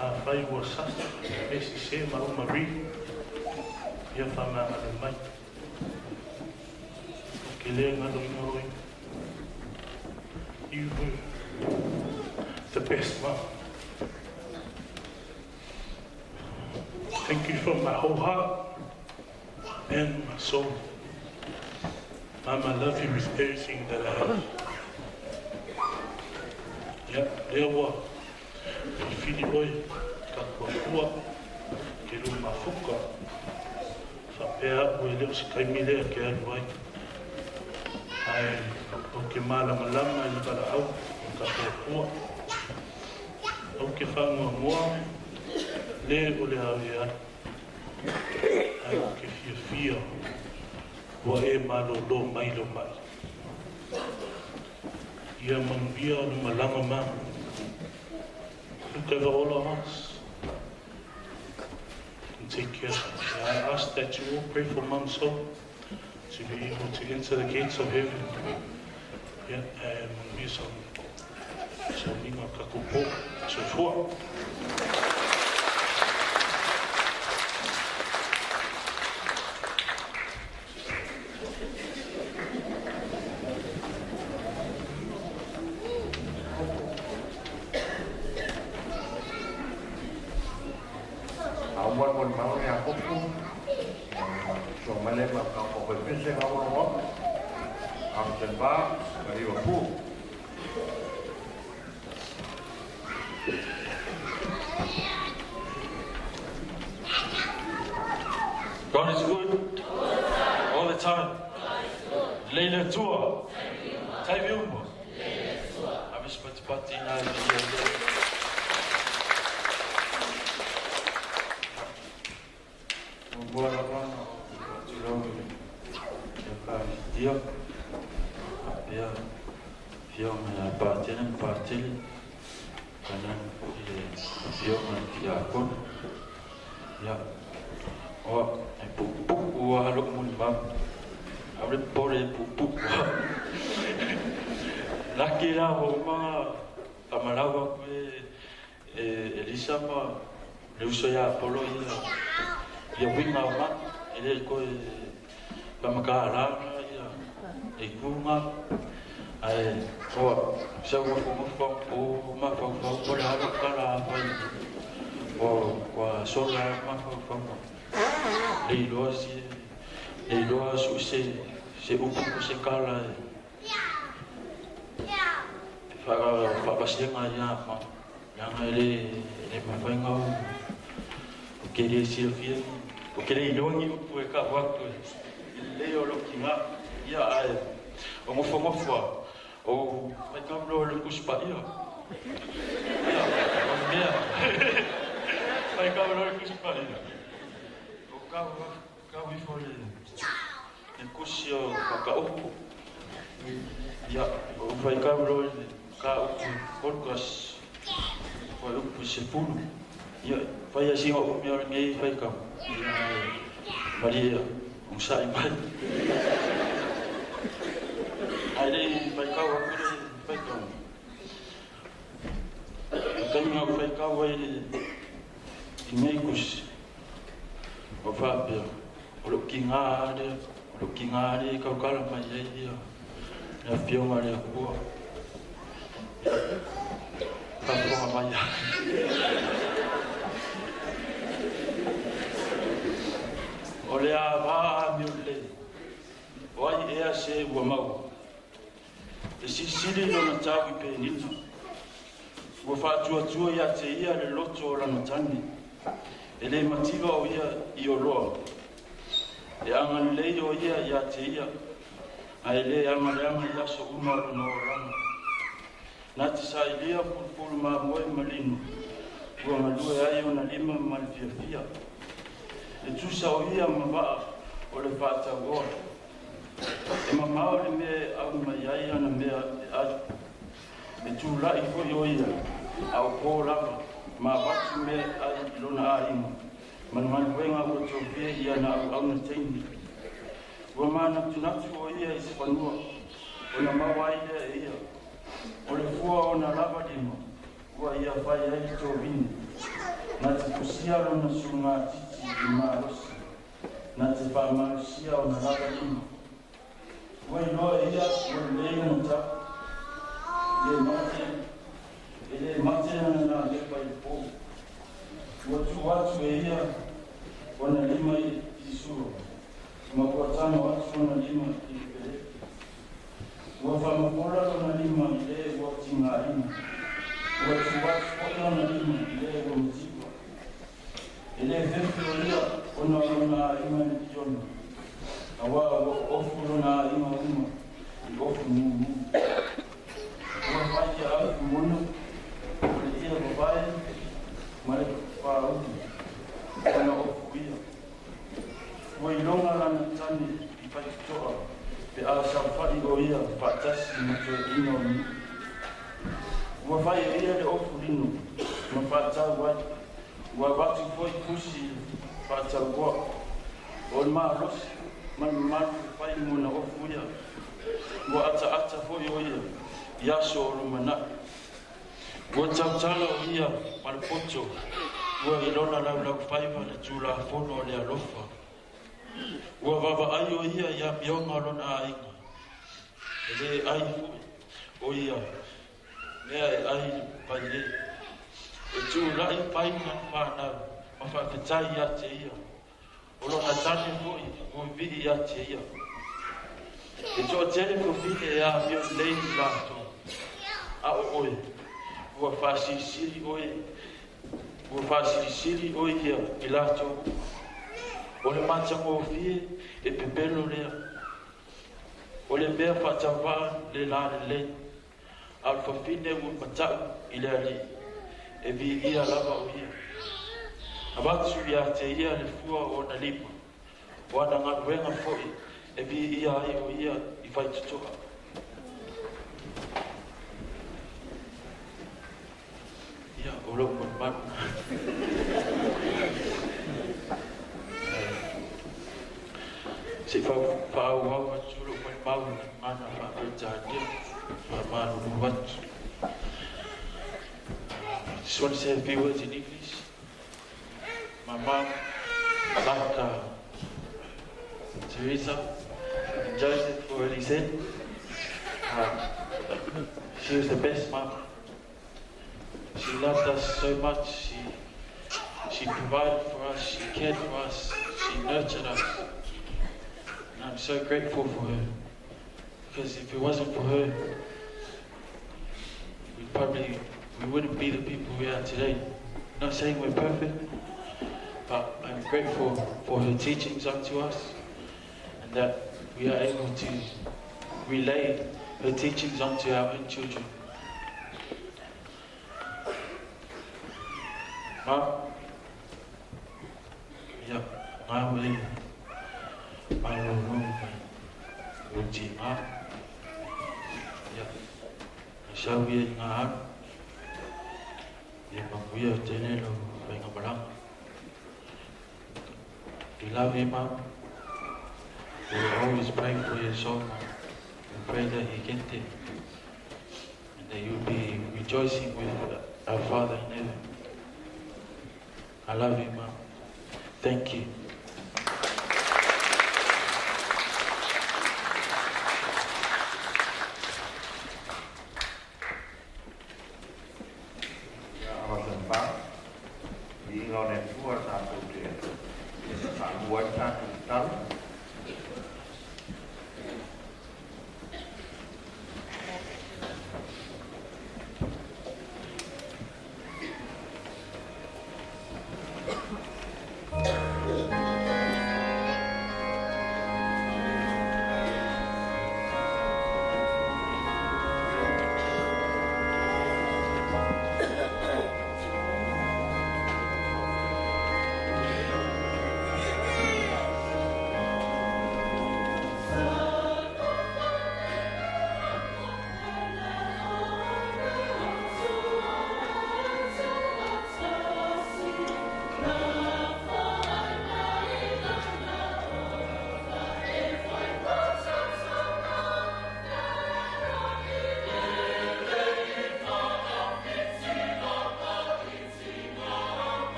Afai ua sasa, e sise ma au Marie, ia faamagalo mai. Ou ke le galoina oe. You were the best mum. Thank you from my whole heart and my soul. Mum, I love you with everything that I have. Ia, lea ua filifili oe ka kuakua ke lou mafuka. Faapea a'u e le o se taimi lea ke alu ai. Ae ou te malamalama i le valaau o ka kuakua. Ou te faanoanoa le o le au e alu. Ae ou te fiafia ua e malōlō mai lou ma'i. Ia manuia o le malaga ma. Look over all of us and take care of us. I ask that you all pray for Mum's soul to be able to enter the gates of heaven. Ia, e manuia sauniga o tatou po. Soifua. mai le ma ka o pese ga wa wa. Hampton Bar, ma Liverpool. God is good all the time. Leila tua. Taimi uma. Ave se patipati nā i ia ia. Mua lava na o tulau i le Ekalesia. Faapea afioga ia Patele ma Patele, tainane foi le afioga i le Tiakono. Ia, oa, e puupuu lava lou molimau. Aua le popole e puupuu lava. Laki la ua uma ona faamalau atu e Elisa ma le uso ia Apolo ia ia uiga o manu, e le toe faamatala na ia le itu lena. Ae oa, sau nofonofo au po mafaufau po o le a lau tala a fai ua sola ai mafaufauga. Le iloa si le iloa sui se upu po se tala e faavasega ai ia ma leaga e le mafai ona ou te le silafia ou te le iloa ni upu e tau atu i le lelei o lou tina. Ia ae o nofonofo lava ou faitau loa i le Tusi Paia. Ia o le mea faitau loa i le Tusi Paia ou tau tau ifo i le tusi o Fakaopo. Ia ou faitau loa i le mataupu Podcast fuaiupu 10. Ia fai lava sina umi o lenei faitau, ia ae malie ia onosai mai. Ae le i faitau atu le faitau, o le taimi na ou faitau ai i lenei tusi, ua faapea, o lou tiga lava lea, o lou tiga lava lea e tautala mai ai ia le Afioga a le Atua. Ia, faafofoga mai lava. O le ava amio lelei, o ai ea se ua maua? E silisili lona tau i Penina. Ua faatuatua ia te ia le loto o lana tane. E le mativa o ia i oloa. E agalelei o ia ia te ia, a e le agaleaga i aso uma o lona olaga. Na te sailia pulupulu mamoe ma lino, ua galue ai ona lima ma le fiafia. E tusa o ia ma vaa o le faatauoa. E mamao le mea e ʻau mai ai ana mea e ʻai. E tulaʻi foi ʻo ia, a o pō lava, ma avatu mea e ʻai i lona ʻāina, ma le galuega ua tofia i ana auauna teine. Ua manatunatu ʻo ia i se fanua, ona maua ai lea e ia. O le fua o ona lava lima, ua ia fai ai le tovine. Na te tusia lona sulugatiti i le malosi. Na te faamalosia ona lava lima. Ua iloa e ia ua lelei ona tau. E le mate, e le mate ana nā lepa i le pō. Ua tuu atu e ia ona lima i sua, ma ua tago atu ona lima i le pelete. Ua faamapola lona lima i le ua tigaina. Ua tuu atu foi lona lima i le ua mativa. E le fefe o ia ona o lona aiga i le piliona, auā ua ofu lona aiga uma i ofu mumu. Ua fai ia afu mona o le ia vavae ma le pāulu ona ofu ia. Ua iloga lana tane i faitotoa pe a saofai o ia faatasi ma toeaiina o le nuu. Ua fai e ia le ofu lino ma faatau ai. Ua avatu foi tusi i le faatauoa o le malosi ma le mamalu e fai mo na ofu ia. Ua ataata foi o ia i aso o lumanai. Ua tautala o ia ma le poto ua i lona laulaufaiva le Tulafono o le alofa. Ua vaavaai o ia i amioga o lona aiga. E le ai foi o ia mea e ai le paie. E tulai pai lana fanau ma faafetai ia te ia. O lona tane foi ua vii ia te ia. E toatele fafine e afio lelei i latou, a o oe, ua faasilisili oe, ua faasilisili oe ia i latou uma. O le matagofie e pepelo lea. O le mea faatauvaa le lalelei, a o le fafine ua matau i le alii, e viia lava o ia. Avatu ia te ia le fua o ona lima, o ana galuega foi e viia ai o ia i faitotoa. Ia, o lou malumalu. Se i faaauau atu lou malimau i le gagana faa-Peretania, faamalulu atu. Just want to say a few words in English. My mom, like Teresa and Joseph already said, she was the best mom. She loved us so much. She provided for us. She cared for us. She nurtured us. And I'm so grateful for her. Because if it wasn't for her, we wouldn't be the people we are today. Not saying we're perfect, but I'm grateful for her teachings unto us, and that we are able to relay her teachings unto our own children. Mum, ia, ngā ue, malolo mai, o ti ngā, ia, sau ia i ngā alu, ia manuia tele lau faigamalaga. We love you, Mum. We will always pray for your soul, Mum. We pray that you get there and that you'll be rejoicing with our Father in heaven. I love you, Mum. Thank you. Ia, Avasa pa, viiga o le Atua tatou te faalua ai le tatou tatalo.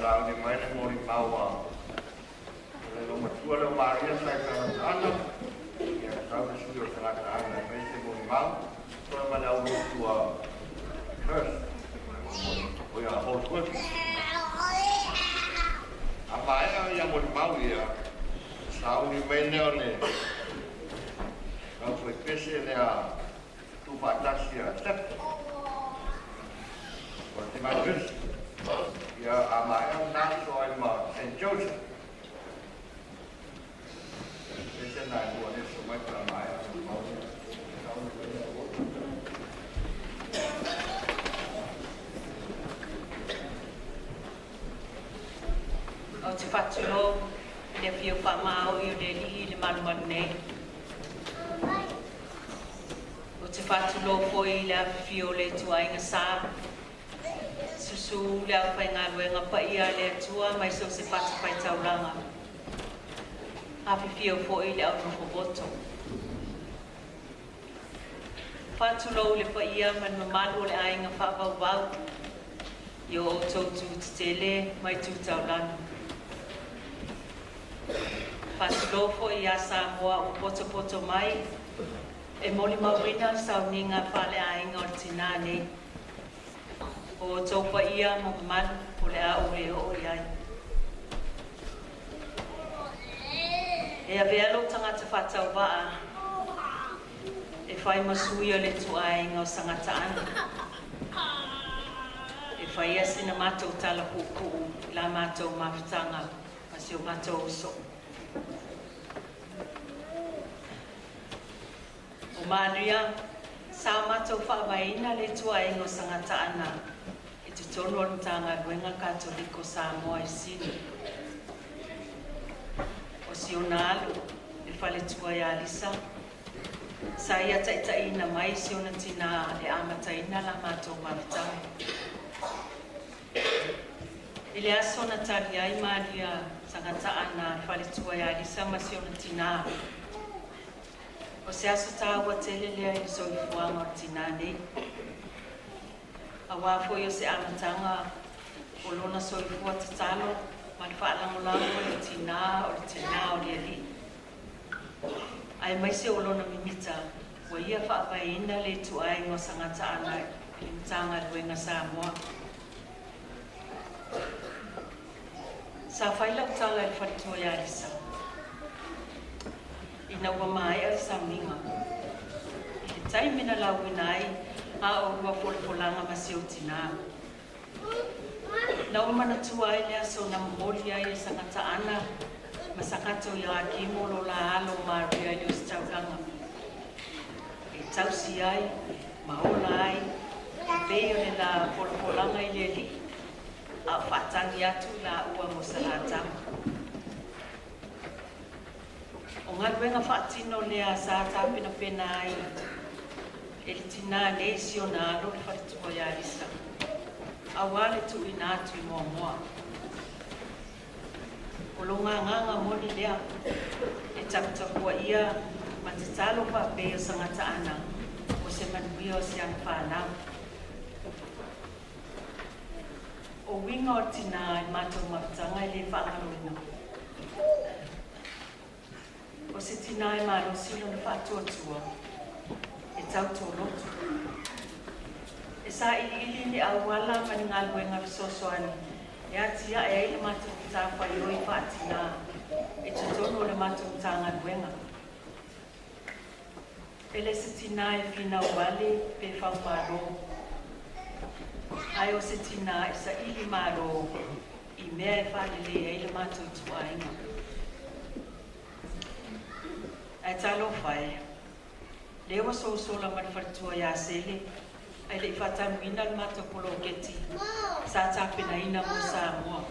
Sauni mai le molimau a le olomatua lea o Maria sa i Tagataana, ia sau le sui o Tagataana e fai se molimau, toe ma le aulotu a Perth, o ia Holdsworth. A maea ia molimau ia, sauni mai lea o le aufaipese lea tuufaatasi a Stephen. O le Timai ia a maea na so ai ma St. Joseph. Pese na e lua le so mai pa maea molimau ia. Sauni mai lea o. Ou te faatulou i le afio faamaoi o le Alii i le malumalu nei. Ou te faatulou foi i le afifio o le ituaiga sa, susu le aufaigaluega paia a le Atua mai so o se fatafaitaulaga. Afifio foi le au nofovoto. Faatulou le paia ma le mamalu o le aiga faavauvau i o outou tu tetele mai tu taulaga. Faatulou foi ia Samoa ua potopoto mai e molimauina le sauniga faaleaiga o le tinā nei. O outou paia ma mamalu o le a ou le oo i ai. E avea lou tagata faatauvaa e fai ma sui o le ituaiga o Sagataana. E faia sina matou tala puupuu i la matou mafutaga ma si o matou uso. O Maria, sa matou faavaeina le ituaiga o Sagataana i totonu o le Matagaluega Katoliko Samoa i Sini. O si ona alo, le faletua ia Lisa, sa ia taitaiina mai si ona tinā e amataina la matou mafutaga. I le aso na tali ai Maria Sagataana le faletua ia Lisa ma si ona tinā, o se aso taua tele lea i le soifuaga o le tinā nei. Auā foi o se amataga o lona soifua tatalo ma le faalagolago i le tinā o le tinā o le Alii. Aemaise o lona mimita ua ia faavaeina le ituaiga o Sagataana i le Matagaluega Samoa. Sa fai lau tala i le faletua ia Lisa ina ua maea le sauniga. I le taimi na lauina ai a oulua folafolaga ma si ou tinā. Na ou manatua ai le aso na momoli ai e Sagataana ma Sagato Ioakimo lo la alo Maria i le ositaulaga e tausi ai ma ola ai e pei o le la folafolaga i le Alii a o faatagi atu i laua mo sa la tama. O galuega faatino lea sa tapenapena ai e le tinā nei si ona alo le faletua ia Lisa, auā le tuuina atu i Moamoa. O lona agaga moni lea e taputapuaia ma tatalo faapei o Sagataana mo se manuia o si ana fanau. O uiga o le tinā i le matou mafutaga e le faagaloina. O se tinā e malosi lona faatuatua e tautua lotu. E sailiili ni auala ma ni galuega fesoasoani e atiae ai le matou matafaioi faatinā i totonu o le matou Matagaluega. E le se tinā e finau vale pe faumalo, ae o se tinā e saili malo i mea e faalelei ai le matou ituaiga. Ae talofa e, lea ua sosola ma le faletua ia Sele, ae le i faatanuina le matou poloketi sa tapenaina mo Samoa.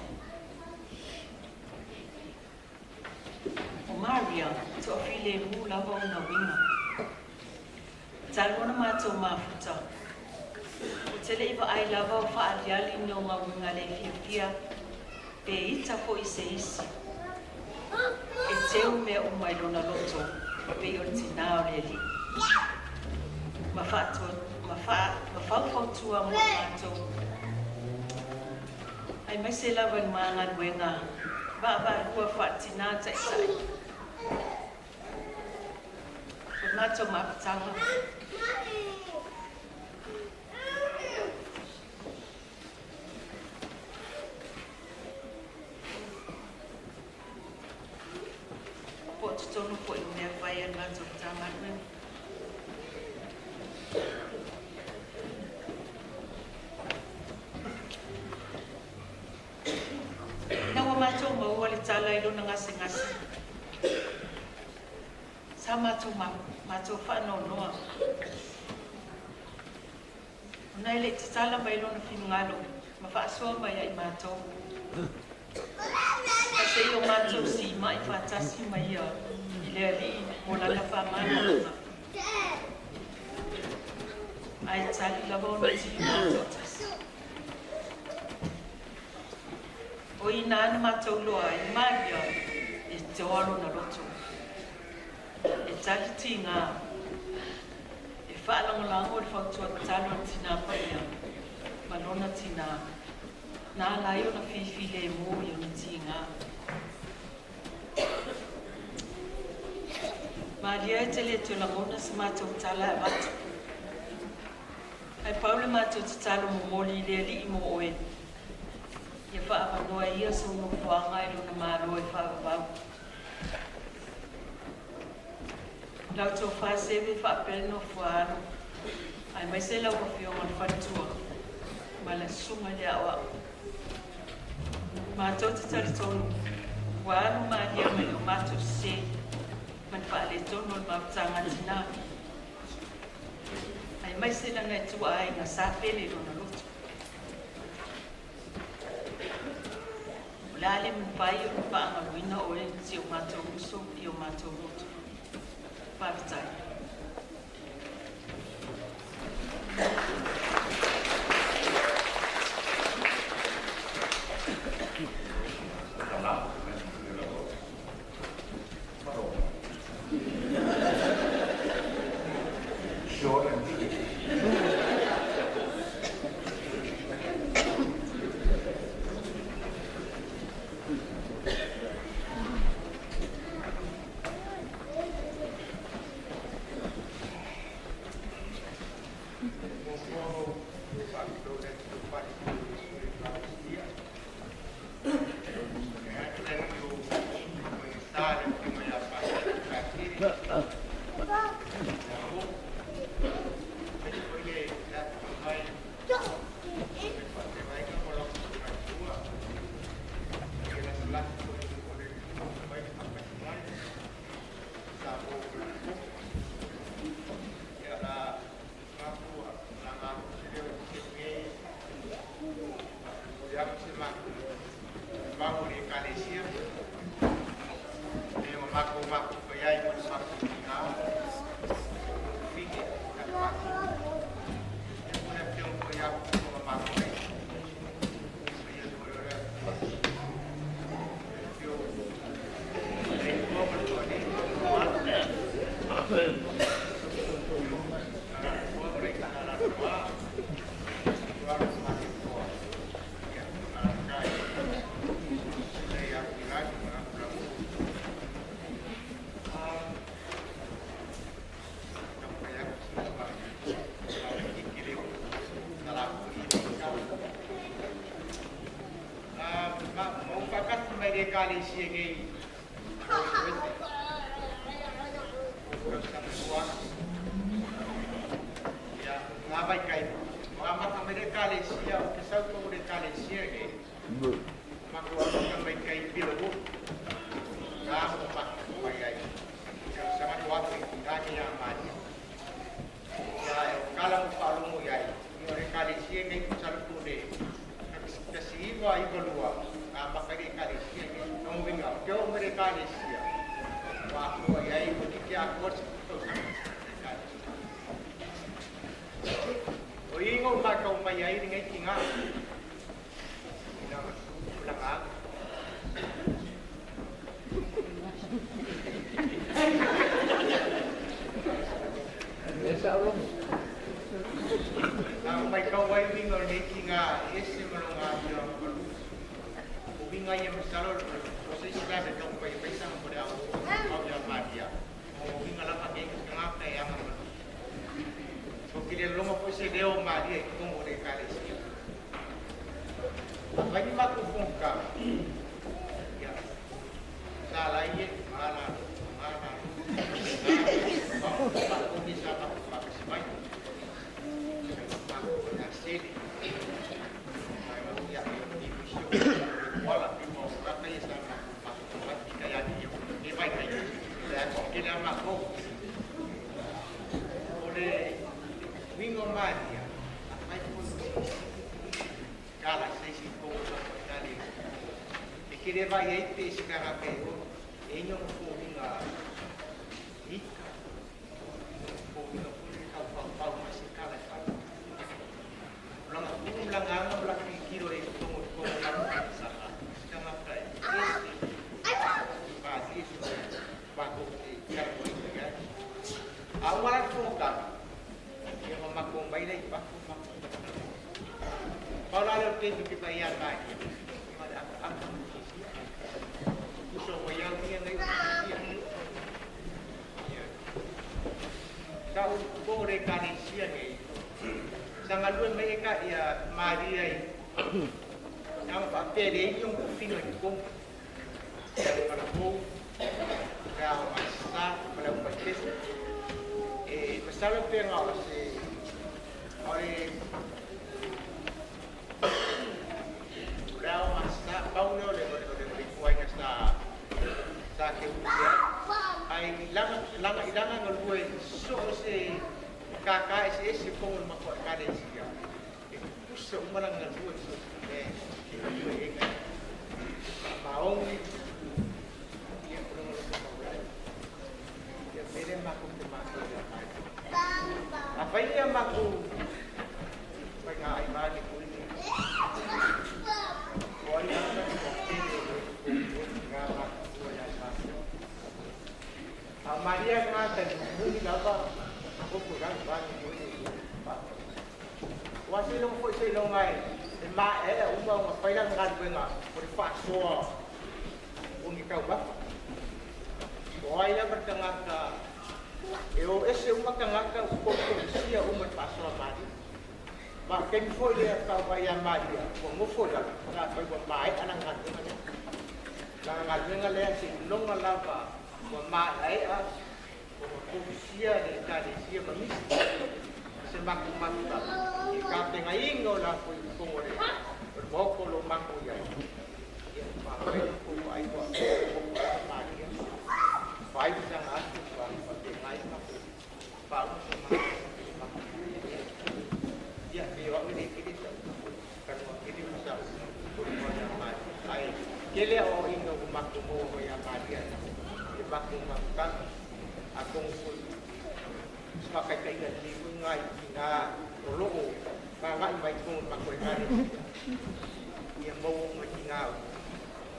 O Maria, toafilemu lava ona uiga. Talu ona matou mafuta, ou te le i vaai lava o faaaliali ni ona uiga le fiafia pe ita foi i se isi. E teu mea uma i lona loto pei o le tinā o le Alii. Ma faatua, ma, faa, ma faufautua mo i matou. Aemaise lava i le magaluega vaavaalua faatinā taʻitaʻi o le matou mafutaga. Po o totonu foʻi o mea fai a le matou Matagaluega. Ina ua matou maua le tala i lona gasegase, sa matou matou faanoanoa, ona e leʻi tatala mai lona finagalo ma faasoa mai ai matou, ae seia o matou simaʻi faatasi ma ia i le Alii mo lana faamalamalama, ae tali lava ona tiga toatasi. O inā na matou iloa ai malia e toa lona loto, e tali tigā, e faalagolago i le fautua tatalo a le tinā paia ma lona tinā, na ala ai ona fifilemu i ona tigā. Malia e te lē toe lagona se matou tala e avatu, ae pau le matou tatalo momoli i le Alii mo oe, ia faaavanoa ia sou nofoaga i lona Malo e faavavau. Lau tofā Seve faapea le nofo a alo, aemaise lau afioga o le faletua ma le susuga i le aoao. Matou te talitonu ua alu malie mai o matou sesē ma le faaletonu o le mafutaga a tinā, aemaise lana ituaaiga sa pele i lona loto. O le a le mafai ona faagaloina oe si o matou uso i o matou loto. Faafetai. Short and sweet. Winga ia masalo o se isi la tau pai pai sa mo le au au ia Maria. O winga la pa ke nga ka ya ma. So kile longo foi se leo Maria i kongo le kalesia. Vai ni maku funka. Ya. Sa la ie mala mala. Pa ko ni sa pa pa se mai. Pa ko ya sele. Ai ma ya ni bisho. Wala pi mo ka ka sa ma ma ma ka ya ni ni vai kai. La ko ke la ma ko. Ole wingo Maria. Ai ko kala se si ko sa kale. E ke le vai ai te se ka pe o e nyo ko winga ika. Ko winga ko le ka pa pa ma se kala fa. Langa u langa nga la ki kiro e ko ko la sa ka ma pa. Ba si ba ko te ka ko ika. A wala ko ka. Ia ma ko mai le pa ko ma. Paula le te ki pa ia mai. Ma da a a. So mo ia ni ngai ia. Sa u ko re ka ni sia nei. Sa nga lue mai ka ia Maria i. Sa ma pa pe le yung ko fino i ko. Pa la ko. Ka ma sa pa la pa te. E ma sa le pe nga se ore Rao masa pauno le le le le kuai sa sa ke usia ai langa langa ilanga ngolue so se kaka se se kongo ma ko ka de sia e pusa umala ngalue so e e e maongi ia ko lo ko ia pere ma ko te ma ko ya a fai ia ma ko fai ga ai ma ni ko ni A Maria ngata ni lava o ko ga ba ni ko ni ba. Wa se long fo se long ai e ma e uma uma fai la nga nga ko ri fa so o ni ka ba. O ai la bertangaka e o ese uma tangaka o ko ko sia uma fa so Maria. Ma ken fo le ka ba ya Maria ko mo fo la nga fai ba mai ana nga nga la nga nga le se long lava wa ma ai a ko ko sia le ka le sia ma mi se ma ku ma ta e ka te ngai ingo la ko ko re mo ko lo ma ko ya ya pa ko ai ko ko Maria fai sa nga ko pa te ngai ma ko pa ma ya mi wa ni ki sa ka no ki ni sa ko ko ya ma ai kele o ingo ko ma ko mo ya Maria bakong makan akong sepakai kailan di ngai nga loo nga mai kong makoy ngani ia mau matingaw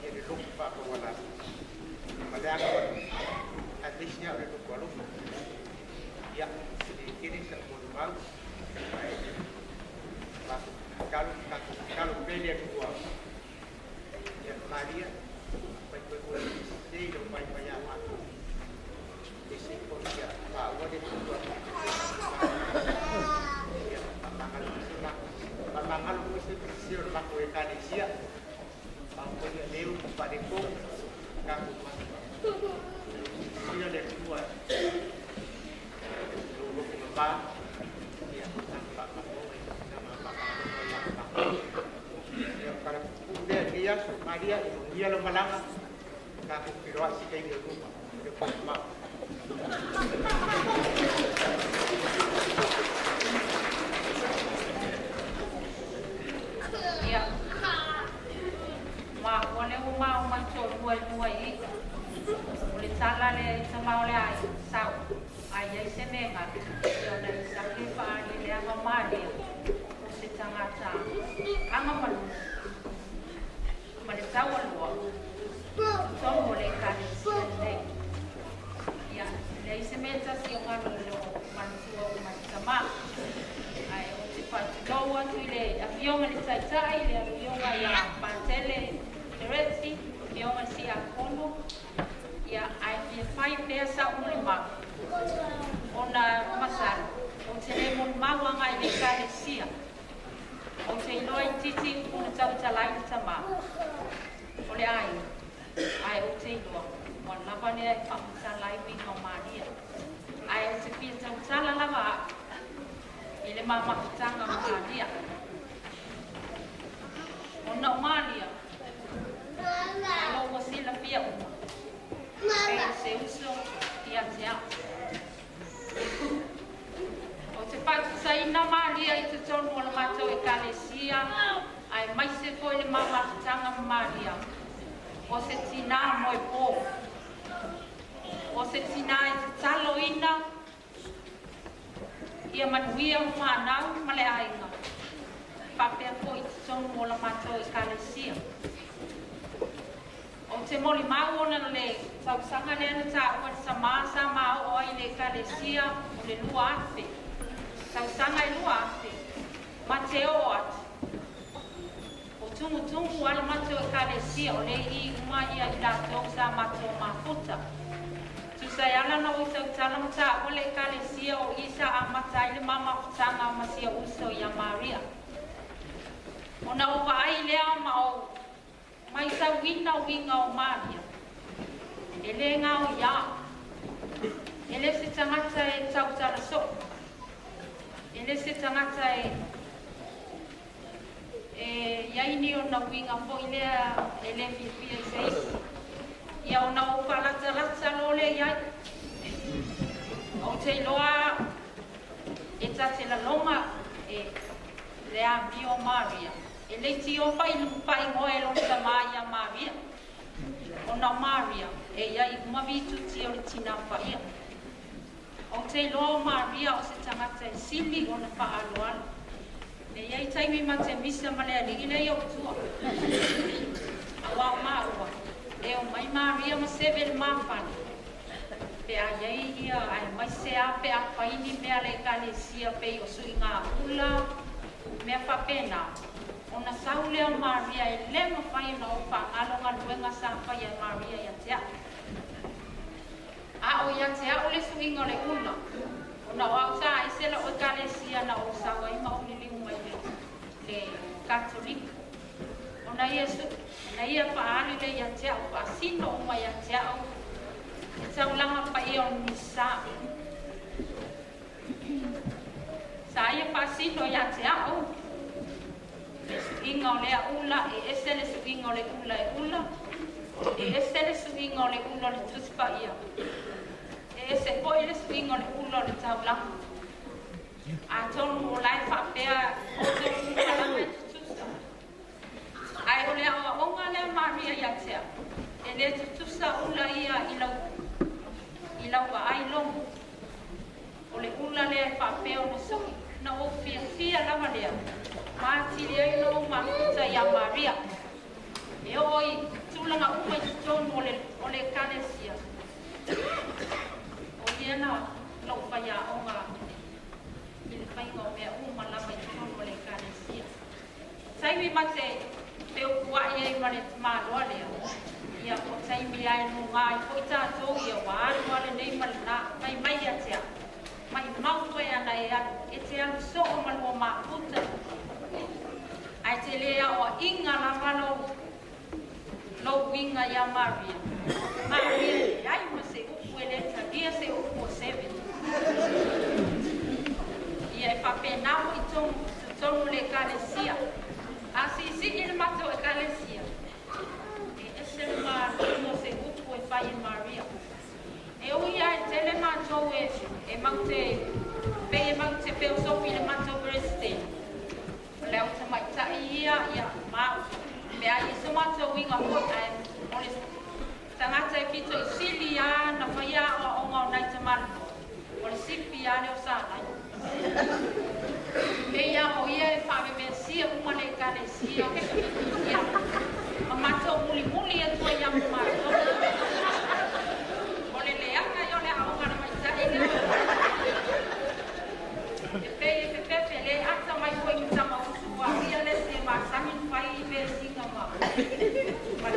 ia ni luk pa ko wala madaka at least niya rin ko luk ya di kini sa mo mau kalau kalau beli ko ya Maria pai ko sei lo pai pai ya ma ese ko ya pa wa de ko ya pamangal pamangal ko se se ma ko e kanesia pa ko ya leu pa de ko ka ko ma sia le tua lo lo ko ma ya pa pa ko na ma pa ya para dia Maria dia lo malanga ka ko pero así que hay grupo de ma ya ma ole uma uma to lua lua i ole sala le sama ole ai sau ai ai se me ga ona sa ke pa le le ama Maria o se tangata anga malu ma le sau lua tomo le kale ya le se meta si o ngalo lo mantua o mansama ai o te patloa tu le afionga le taitai le afionga ya pantele Pereti, fioga siakono, ia ai fia fai pea sa molimau. Ona masalo, ou te le molimau agai i le ekalesia. Ou te iloa itiiti upu na tautalai le tamā. O le aiga, ae ou te iloa, ua lava lea e faamatala ai uiga o Maria. Ae ou te fia tautala lava a'u i le mamafutaga o Maria. Ona o Maria, o lo ua silafia uma, pei o se uso ia te a'u. Ou te faatusaina Maria i totonu o le matou ekalesia, aemaise foi le mamafutaga ma Maria. O se tinā moepō. O se tinā e tataloina ia manuia o fanau ma le aiga. Faapea foi i totonu o la matou ekalesia. Ou te molimau ona le tausaga lea na taua le tamā sa maoo ai i le ekalesia o le 2000. Tausaga e 2000 ma te oo atu. O tumutumu a le matou ekalesia o le i uma ia i latou sa matou mafuta. Tusa e ala ona ou tautala ma taua le ekalesia o i sa amata ai le mamafutaga ma sia uso ia Maria. Ona ou vaai lea ma ou maitauina uiga o Maria. E le gaoiā. E le se tagata e tautala soo. E le se tagata e e i ai ni ona uiga foi lea e le fiafia i se isi. Ia ona ou faalatalata loa lea i ai. Ou te iloa e ta te laloga e le amio o Maria. E leitioa faaigoa e lona tamā ia Maria. Ona o Maria e i ai uma vituti o le tinā paia. Ou te iloa o Maria o se tagata e sili ona faaaloalo. E i ai taimi ma te misa ma le alii lea i ou tua. Auā o māua, e omai Maria ma seve i le ma fale. Pe a i ai ia, aemaise lava pe a fai ni mea a le ekalesia pei o suiga ula, mea faapena. Ona sau lea o Maria e le mafai ona ou faagalo galuega sa faia e Maria ia te a'u. A o ia te a'u le suiga o le ula, ona o a'u sa ese la'u ekalesia na ou sau ai ma ou liliu mai le, le Katolika. Ona ia su, na ia faaali lea ia te a'u, faasino uma ia te a'u, le taulaga paia o le Misa. Sa ia faasino ia te a'u, le suiga o lea ula, e ese le suiga o le ula e ula, e ese le suiga o le ula o le Tusi Paia, e ese foi le suiga o le ula o le taulaga. Atonu o la e faapea outou uma lava e tutusa. Ae o le aoaoga lea Maria ia te a'u, e le tutusa ula ia i lau, i lau vaai logo. O le ula lea e faapea ona sui, na ou fiafia lava lea, ma atili ai ona ou mafuta ia Maria. E oo i tulaga uma i totonu o le, o le ekalesia. O ia na lou faiaoga i le faiga o mea uma lava i totonu o le ekalesia. Taimi ma te feupua'i ai ma le tamāloa lea, ia o taimi lava e nogā ai foi tatou ia ua alu lava lenei ma lenā. Fai mai ia te a'u, Maʻimau oe ana e alu, e te alu soo ma lua mafuta, ae te lē aoaʻiga lava lou, lou uiga iā Maria. Maria e leai ma se upu e lē talia se upu o seven. Ia e faapena foi tonu, totonu o le ekalesia. A siisii le matou ekalesia, e ese le malosi o se upu e fai e Maria. E ui lava e tele matou e, e mau te, pei e mau te feosofi i le matou Peresetene. O le au tamaitai ia, ia, ma au, pe a i ai so matou uiga foi, ae o le tagata e pito i sili lava na faia aoaoga o nai tamalua, o le sipi lava lea o Salai. Pei lava o ia e faavevesia uma le ekalesia, ia, ma matou mulimuli atu ai ia ma matou. O le leaga ia o le aoga a le maitai lea. E pei e fepepe le ata mai foi ma Tamausu ua ia le isi e masani ona fai vesiga ma, ma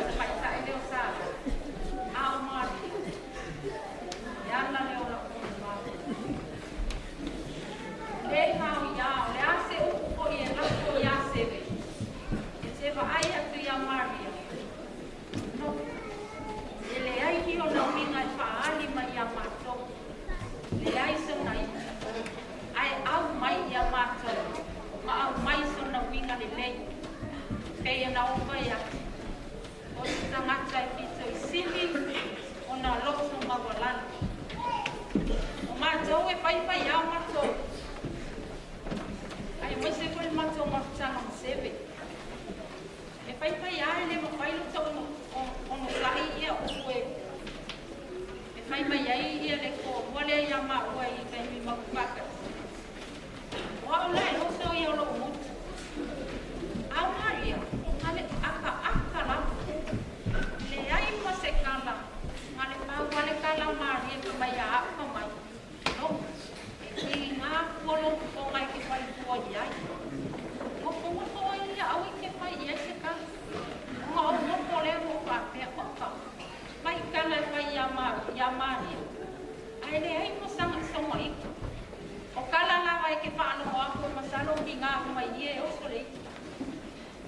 kiga uma ia e oso le ita.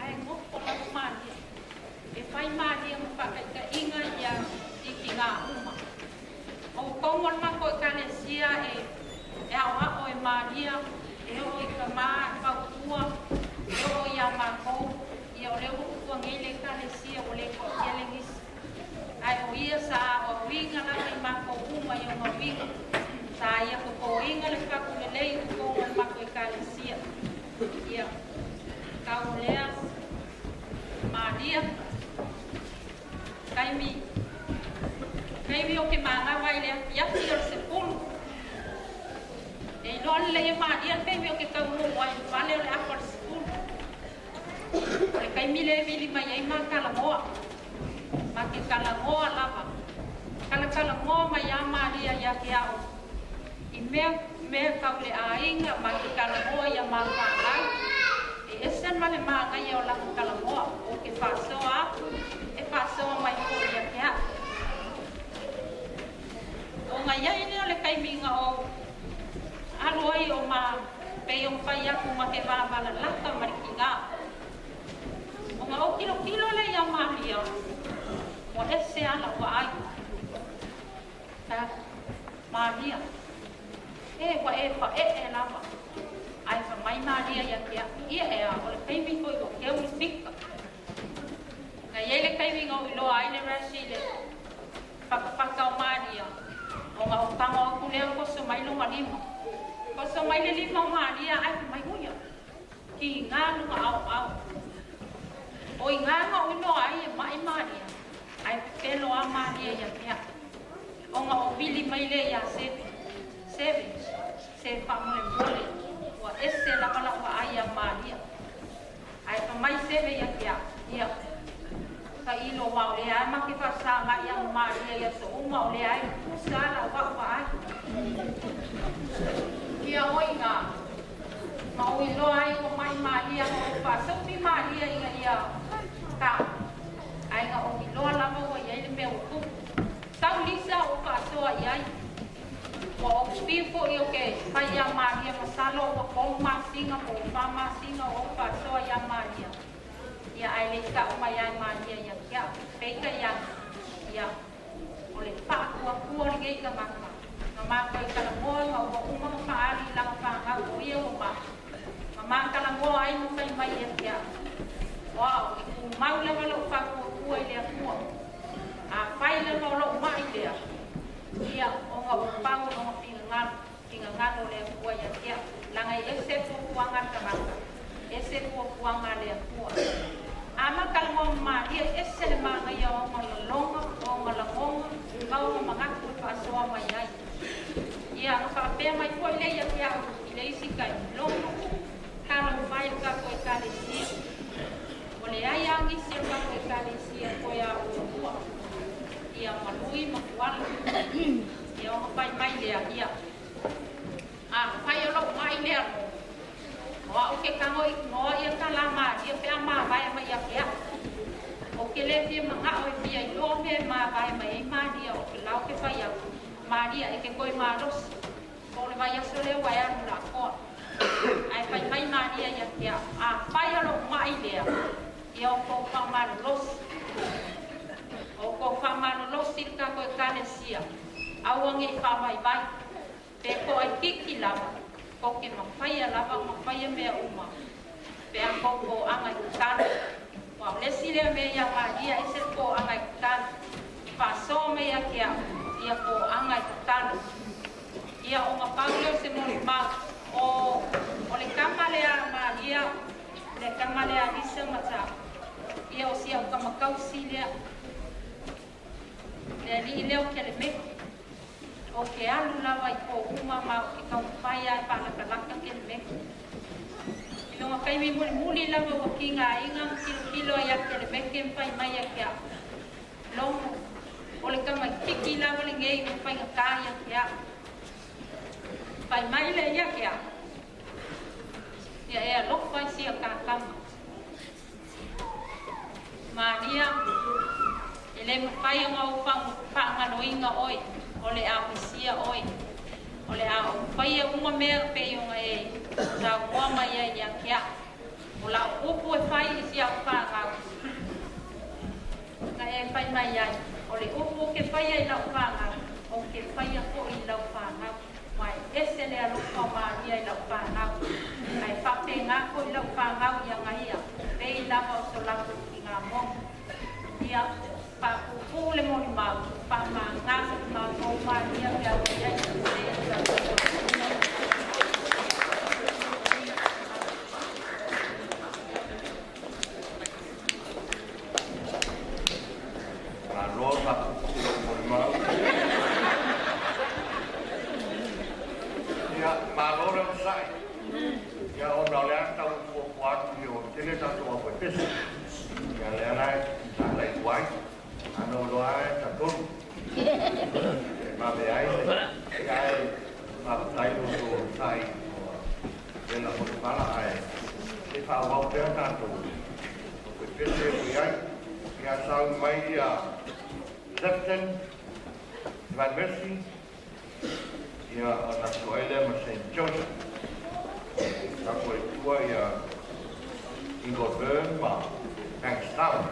Ae gofo lava Maria. E fai Maria ma faataitaiga ia i kiga uma. O komo le mako ekalesia e aoao e Maria, e oo i kamā e fautua, e oo iā makou, ia o lea ua tutuagiai le ekalesia ua lē toatia le gisi. Ae o ia sa aoaoiga lava i makou uma i ona uiga. Sa ia totōiga le fatu lelei i totonu o le matou ekalesia. Ia, tau o lea, Maria, taimi, taimi o ke magafa i le afiafi o le 10. E iloa lelei e Maria le taimi o ke taunuu ai i le fale o le afa o le 10. O le taimi lea e vili mai ai makalagoa. Ma ke kalagoa lava. Kalakalagoa mai iā Maria ia te a'o. I mea mea tau le aiga ma ke kalagoa ia mafalau. E ese ma le magaia o lana kalagoa o ke faasoa atu e faasoa mai fo'i ia te a'u. O gaiai lea o le taimiga o alu ai o ma pei o fai atu ma ke vavalalata ma le kigā. O nga ou kilokilo lea iā Maria, ua ese ala ua ai. Ta Maria, e ua e fa'e'e lava. Ae fa'amai Maria ia te a'u, ia ea, o le taimi fo'i ua keu le fika. Na iai le taimi ga ou iloa ai le rash i le fatafata o Maria, o ga ou tago atu lea koso mai lona lima. Koso mai le lima o Maria ae fa'amai uia, kigā luga aoao. O igā ga ou iloa ai e ma'i Maria, ae pepelo a Maria ia te a'u. O ga ou vili mai lea iā Seve. Seve, se faamolemole, ua ese lava la'u vaai iā Maria. Ae fa'amai Seve ia te a'u, ia, ta'ilo uā o lea ae ma ke faasaga'i a Maria i aso uma o lea ae pusa la'u a'u vaai. Ia oi igā, ma ou iloa ai ua ma'i Maria ma ou faasofi Maria ina ia ta'u. Ae ga ou iloa lava ua iai le mea ua tupu. Sau lisa ou faasoa i ai. Ua ou fiu fo'i o ke fai iā Maria masalo ua 3 masina po ua 4 masina o ou faasoa iā Maria. Ia ae le'i ta'u mai ai Maria ia te a'u. Peitai ane, ia, o le fa'atuatua lenei tagata, na matou talagoa ma ua uma ona fa'aali i lana fanau o ia ua ma'i. Ma matalagoa ai ma fai mai ia te a'u. O a'u, e tumau lava lo'u fa'atuatua i le Atua. Afai lava o lo'u ma'i lea, ia, ona ua pau lona finagalo, finagalo o le Atua ia te a'u. Laga e ese fuafuaga a le tagata, ese fuafuaga a le Atua. A makalagoa ma Maria, e ese le magaia o ona laloga, o ona lagoga, ma ona manatu e faasoa mai ai. Ia, na faapea mai fo'i lea ia te a'u i le isi taimi, logo, talofa e le tatou ekalesia. Ua leai a nisi o le tatou ekalesia toe a'ua'ua. Ia malui ma fuala. Ia ona fai mai lea, ia, afai o lo'u ma'i lea logo, o a'u ke tago i noa ia talā Maria pe a mavae mai ia te a'u. O ke lē fia maga'o e fia iloa mea e mavae mai ai Maria o ke lao ke fai atu, Maria e ke toe malosi. Po o le vaiaso lea ua e alu lakoa. Ae fai mai Maria ia te a'u, afai o lo'u ma'i lea, ia o kou faamalolosi. O kou faamalolosi le tatou ekalesia, aua ne'i faavaivai. Pe to'aititi lava, kou te mafaia lava ona faia mea uma, pe a kou pō'aga i tatalo. Ua o le isi lea mea iā Maria ese le pō'aga i tatalo. Faasoa mai ia te a'u, ia pō'aga i tatalo. Ia ona pau lea o se molimau, o, o le tama lea a Maria, le tama lea a Lisa ma Ta'u. Ia o si a'u tamatausi lea, le alii lea o Kelemeki. O ke alu lava i pō uma ma o ke taumafai a e faalatalata Kelemeki. I loga taimi mulimuli lava ua kigaina ma kilokilo ai ia Kelemeki ma fai mai ia te a'u. Logo, o le tamaititi lava lenei ua faigatā ia te a'u. Fai mai lea ia te a'u, ia e alofa i sia tātama. Maria, e lē mafai ona ou faagaloina oe, o le a pisia oe. O le a ou faia uma mea pei ona e Saunoa mai ai ia te a'u, “O la'u upu e fai i si a'u fanau.” Na e fai mai ai, “O le upu ou te faia i la'u fanau, ou te faia fo'i i lau fanau.” Ma e ese le alofa o Maria i la'u fanau, ae fa'apegā fo'i lau fanau ia gaia, pei lava o so latou tigā moni. Ia fa'apupū le molimau, fa'amagā matou Maria pe a ua iai se sesē i. Malo faapuupuu lou molimau. Ia, malo le onosa'i. Ia, ona o lea tau fuafua atu ia ua tele tatou aufaipese. Ia, lea la e talaitu ai. Ana o loa e tatolu. E mave ai le, ia ae faafetai lo outou onosa'i ua vela foi le pala ae se faaauau pea tatou aufaipese e ui ai. Ia sau mai ia Sefton, Van Mercy, ia ona sue ai lea ma St. Joseph. Tatou ai tua ia Ingleburn ma Bankstown.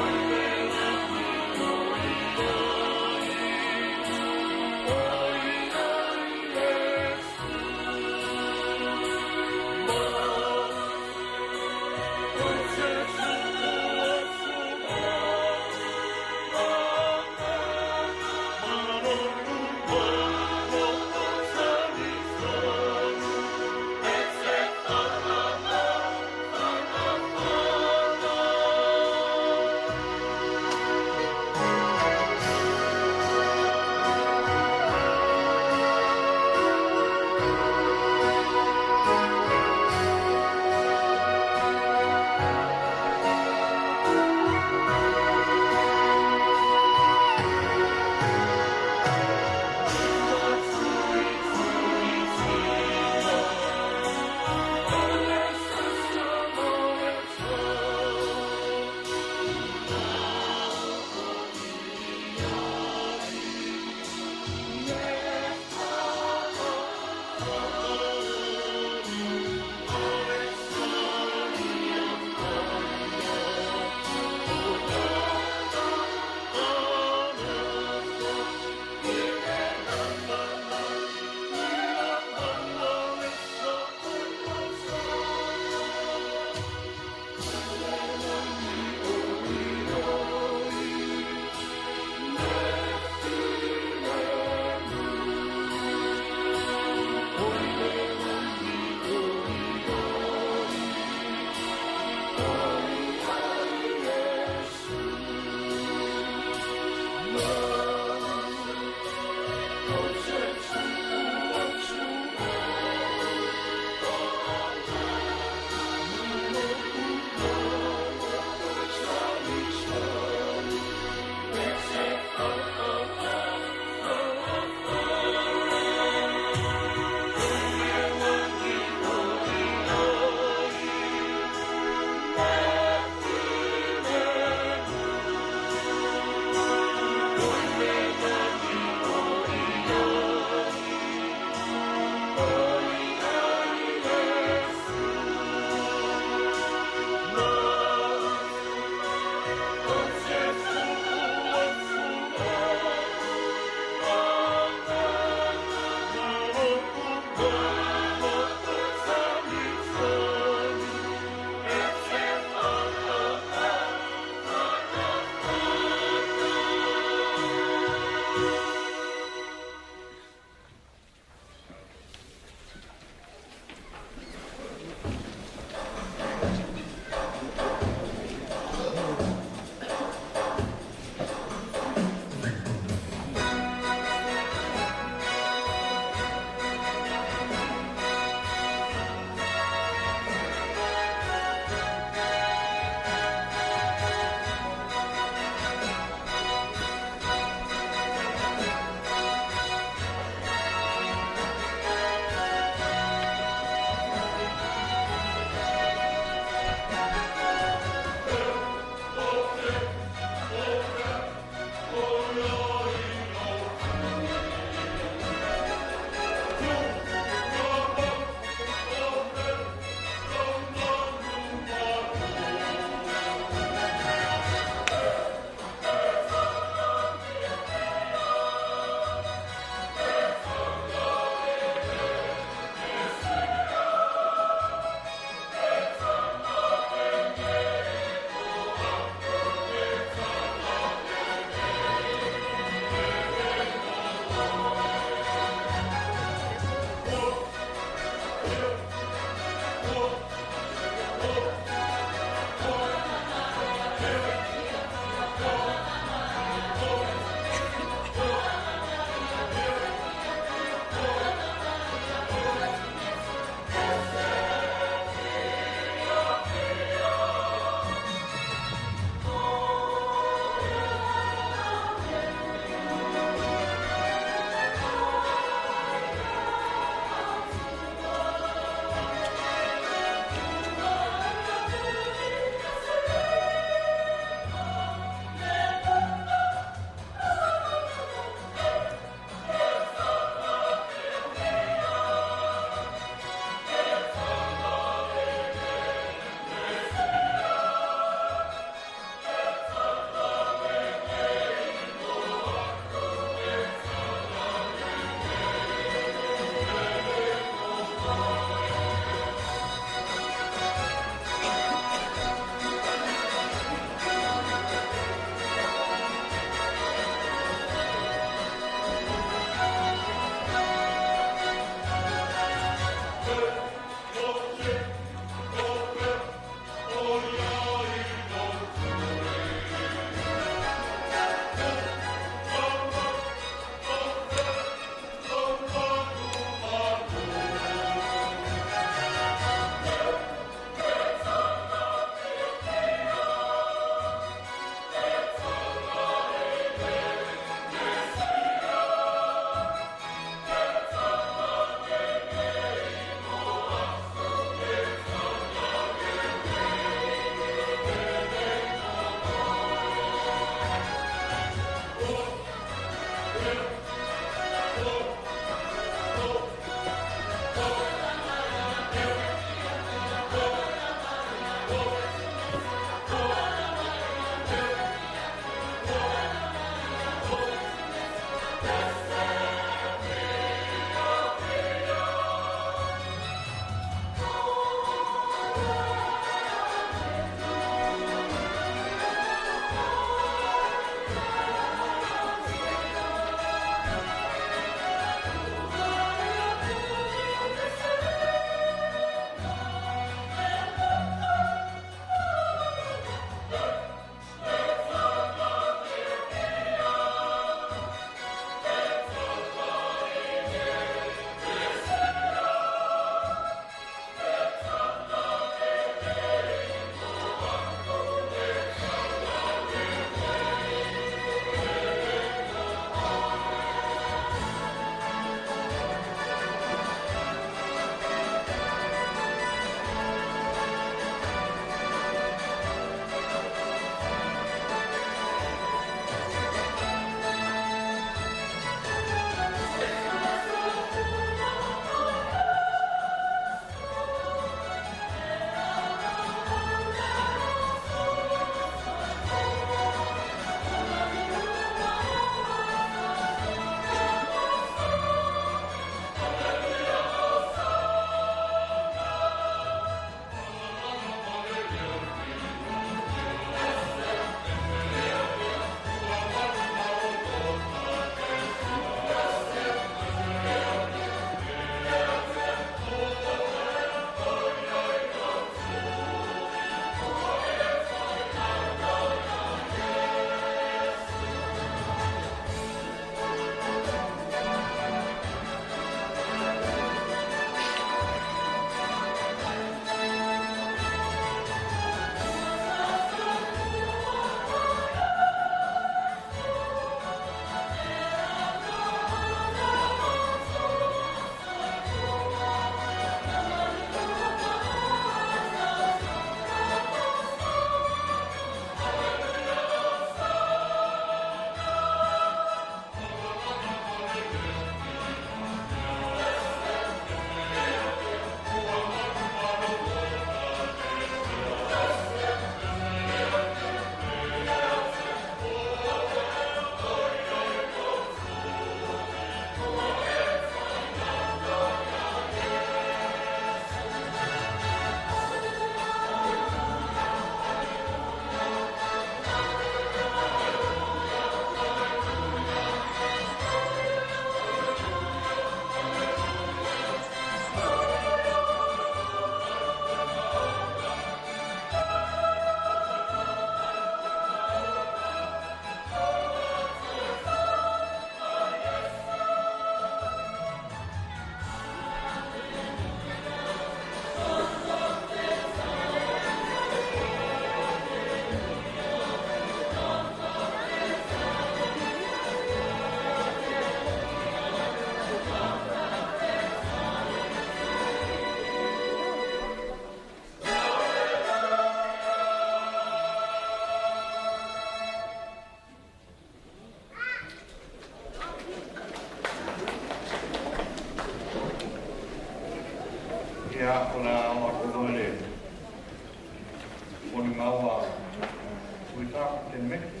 Tuitama Kelemete.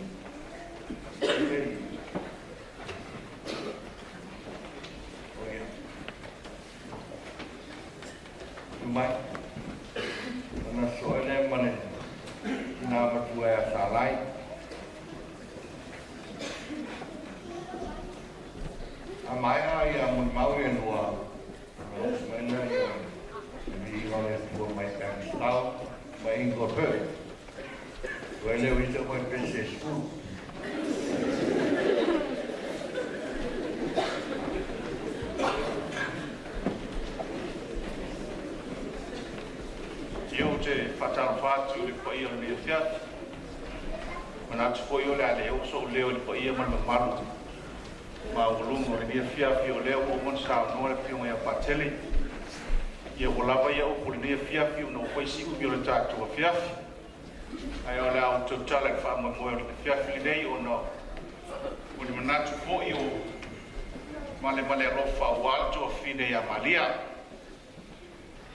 Sei o ia tu mai ona soe lea ma le tinā matua ia Salai. A maea ia molimau ia lua ona usu mai lea ia le viiga o le Atua mai Pakistao ma Ingo Perth. Ua e le o ita mai pese e 10. Ia ou te faatalofa atu i le paia o lenei afiafi. Manatu foi o le a le oo so'u leo i le paia ma le mamalu maualuga o lenei afiafi, o lea ua uma ona saunoa le Afioga ia Patele. Ia ua lava ia upu i lenei afiafi ona ua fai si umi o le tatou afiafi. Ae o le a ou tautala i le faamoemoe o le afiafi lenei ona o ni manatu foi o malemale alofa aua le tuafafine ia Malia.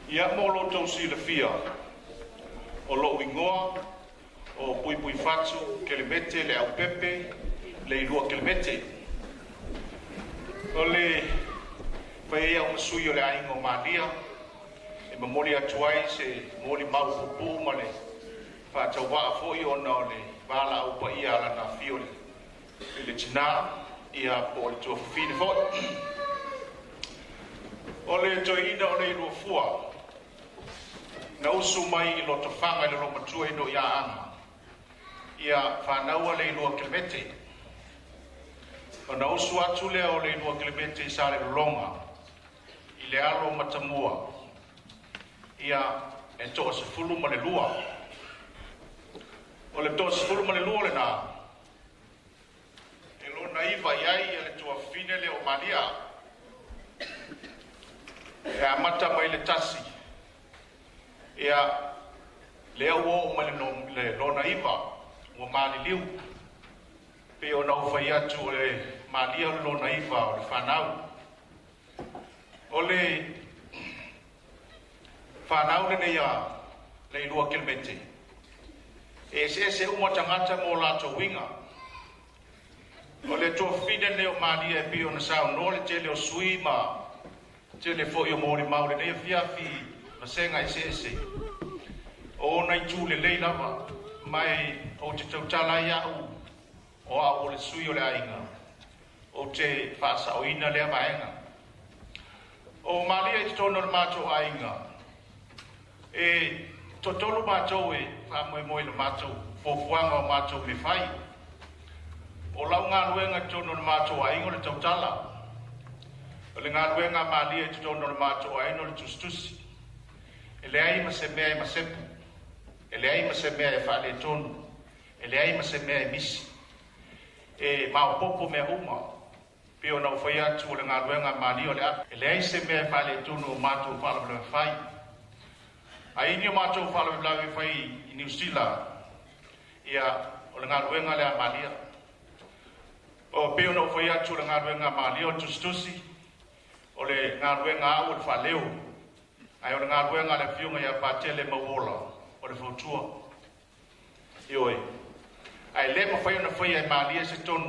Ia mo lo outou silafia, o lo'u igoa o Puipuifatu Kelemete Leaupepe Leilua Kelemete. O le fai ai a'u ma sui o le aiga o Malia e momoli atu ai se molimau puupuu ma le faatauvaa foi ona o le valaau paia a lana afio i le tinā ia po o le tuafafine foi. O le toeaina o Leiluafua na usu mai i Lotofaga i le lomatua i Noiaaga ia fanaua Leilua Kelemete. Ona usu atu lea o Leilua Kelemete i Salelologa i le alo matamua ia e 12. O le 12 lenā e lona iva i ai ia le tuafafine lea o Malia. E amata mai le 1 ia lea ua oo mai le lona iva ua maliliu. Pei ona ou fai atu o le Malia o le lona iva o le fanau. O le fanau lenei a Leilua Kelemete, e eseese uma tagata mo latou uiga. O le tuafafine lenei o Malia e pei ona saunoa le tele o sui ma tele foi o molimau lenei afiafi vasega eseese. O ona itu lelei lava, mai ou te tautala ai a'u o a'u o le sui o le aiga ou te faasaoina lea vaega. O Malia i totonu o le matou aiga, e toatolu matou e faamoemoe i le matou fuafuaga o matou mea fai. O lau galuega i totonu o le matou aiga o le tautala. O le galuega a Malia i totonu o le matou aiga o le tusitusi. E leai ma se mea e masepu, e leai ma se mea e faaletonu, e leai ma se mea e misi. E maopoopo mea uma. Pei ona ou fai atu o le galuega a Malia o le ape. E leai se mea e faaletonu o matou faalavelave fai. Ai ni o matou faalavelave fai i Niu Sila, ia o le galuega lea a Malia. O pei ona ou fai atu o le galuega a Malia o le tusitusi, o le galuega a a'u o le faaleo, ae o le galuega a le Afioga ia Patele Mauola o le fautua. Ioe, ae le mafai ona faia e Malia se tonu.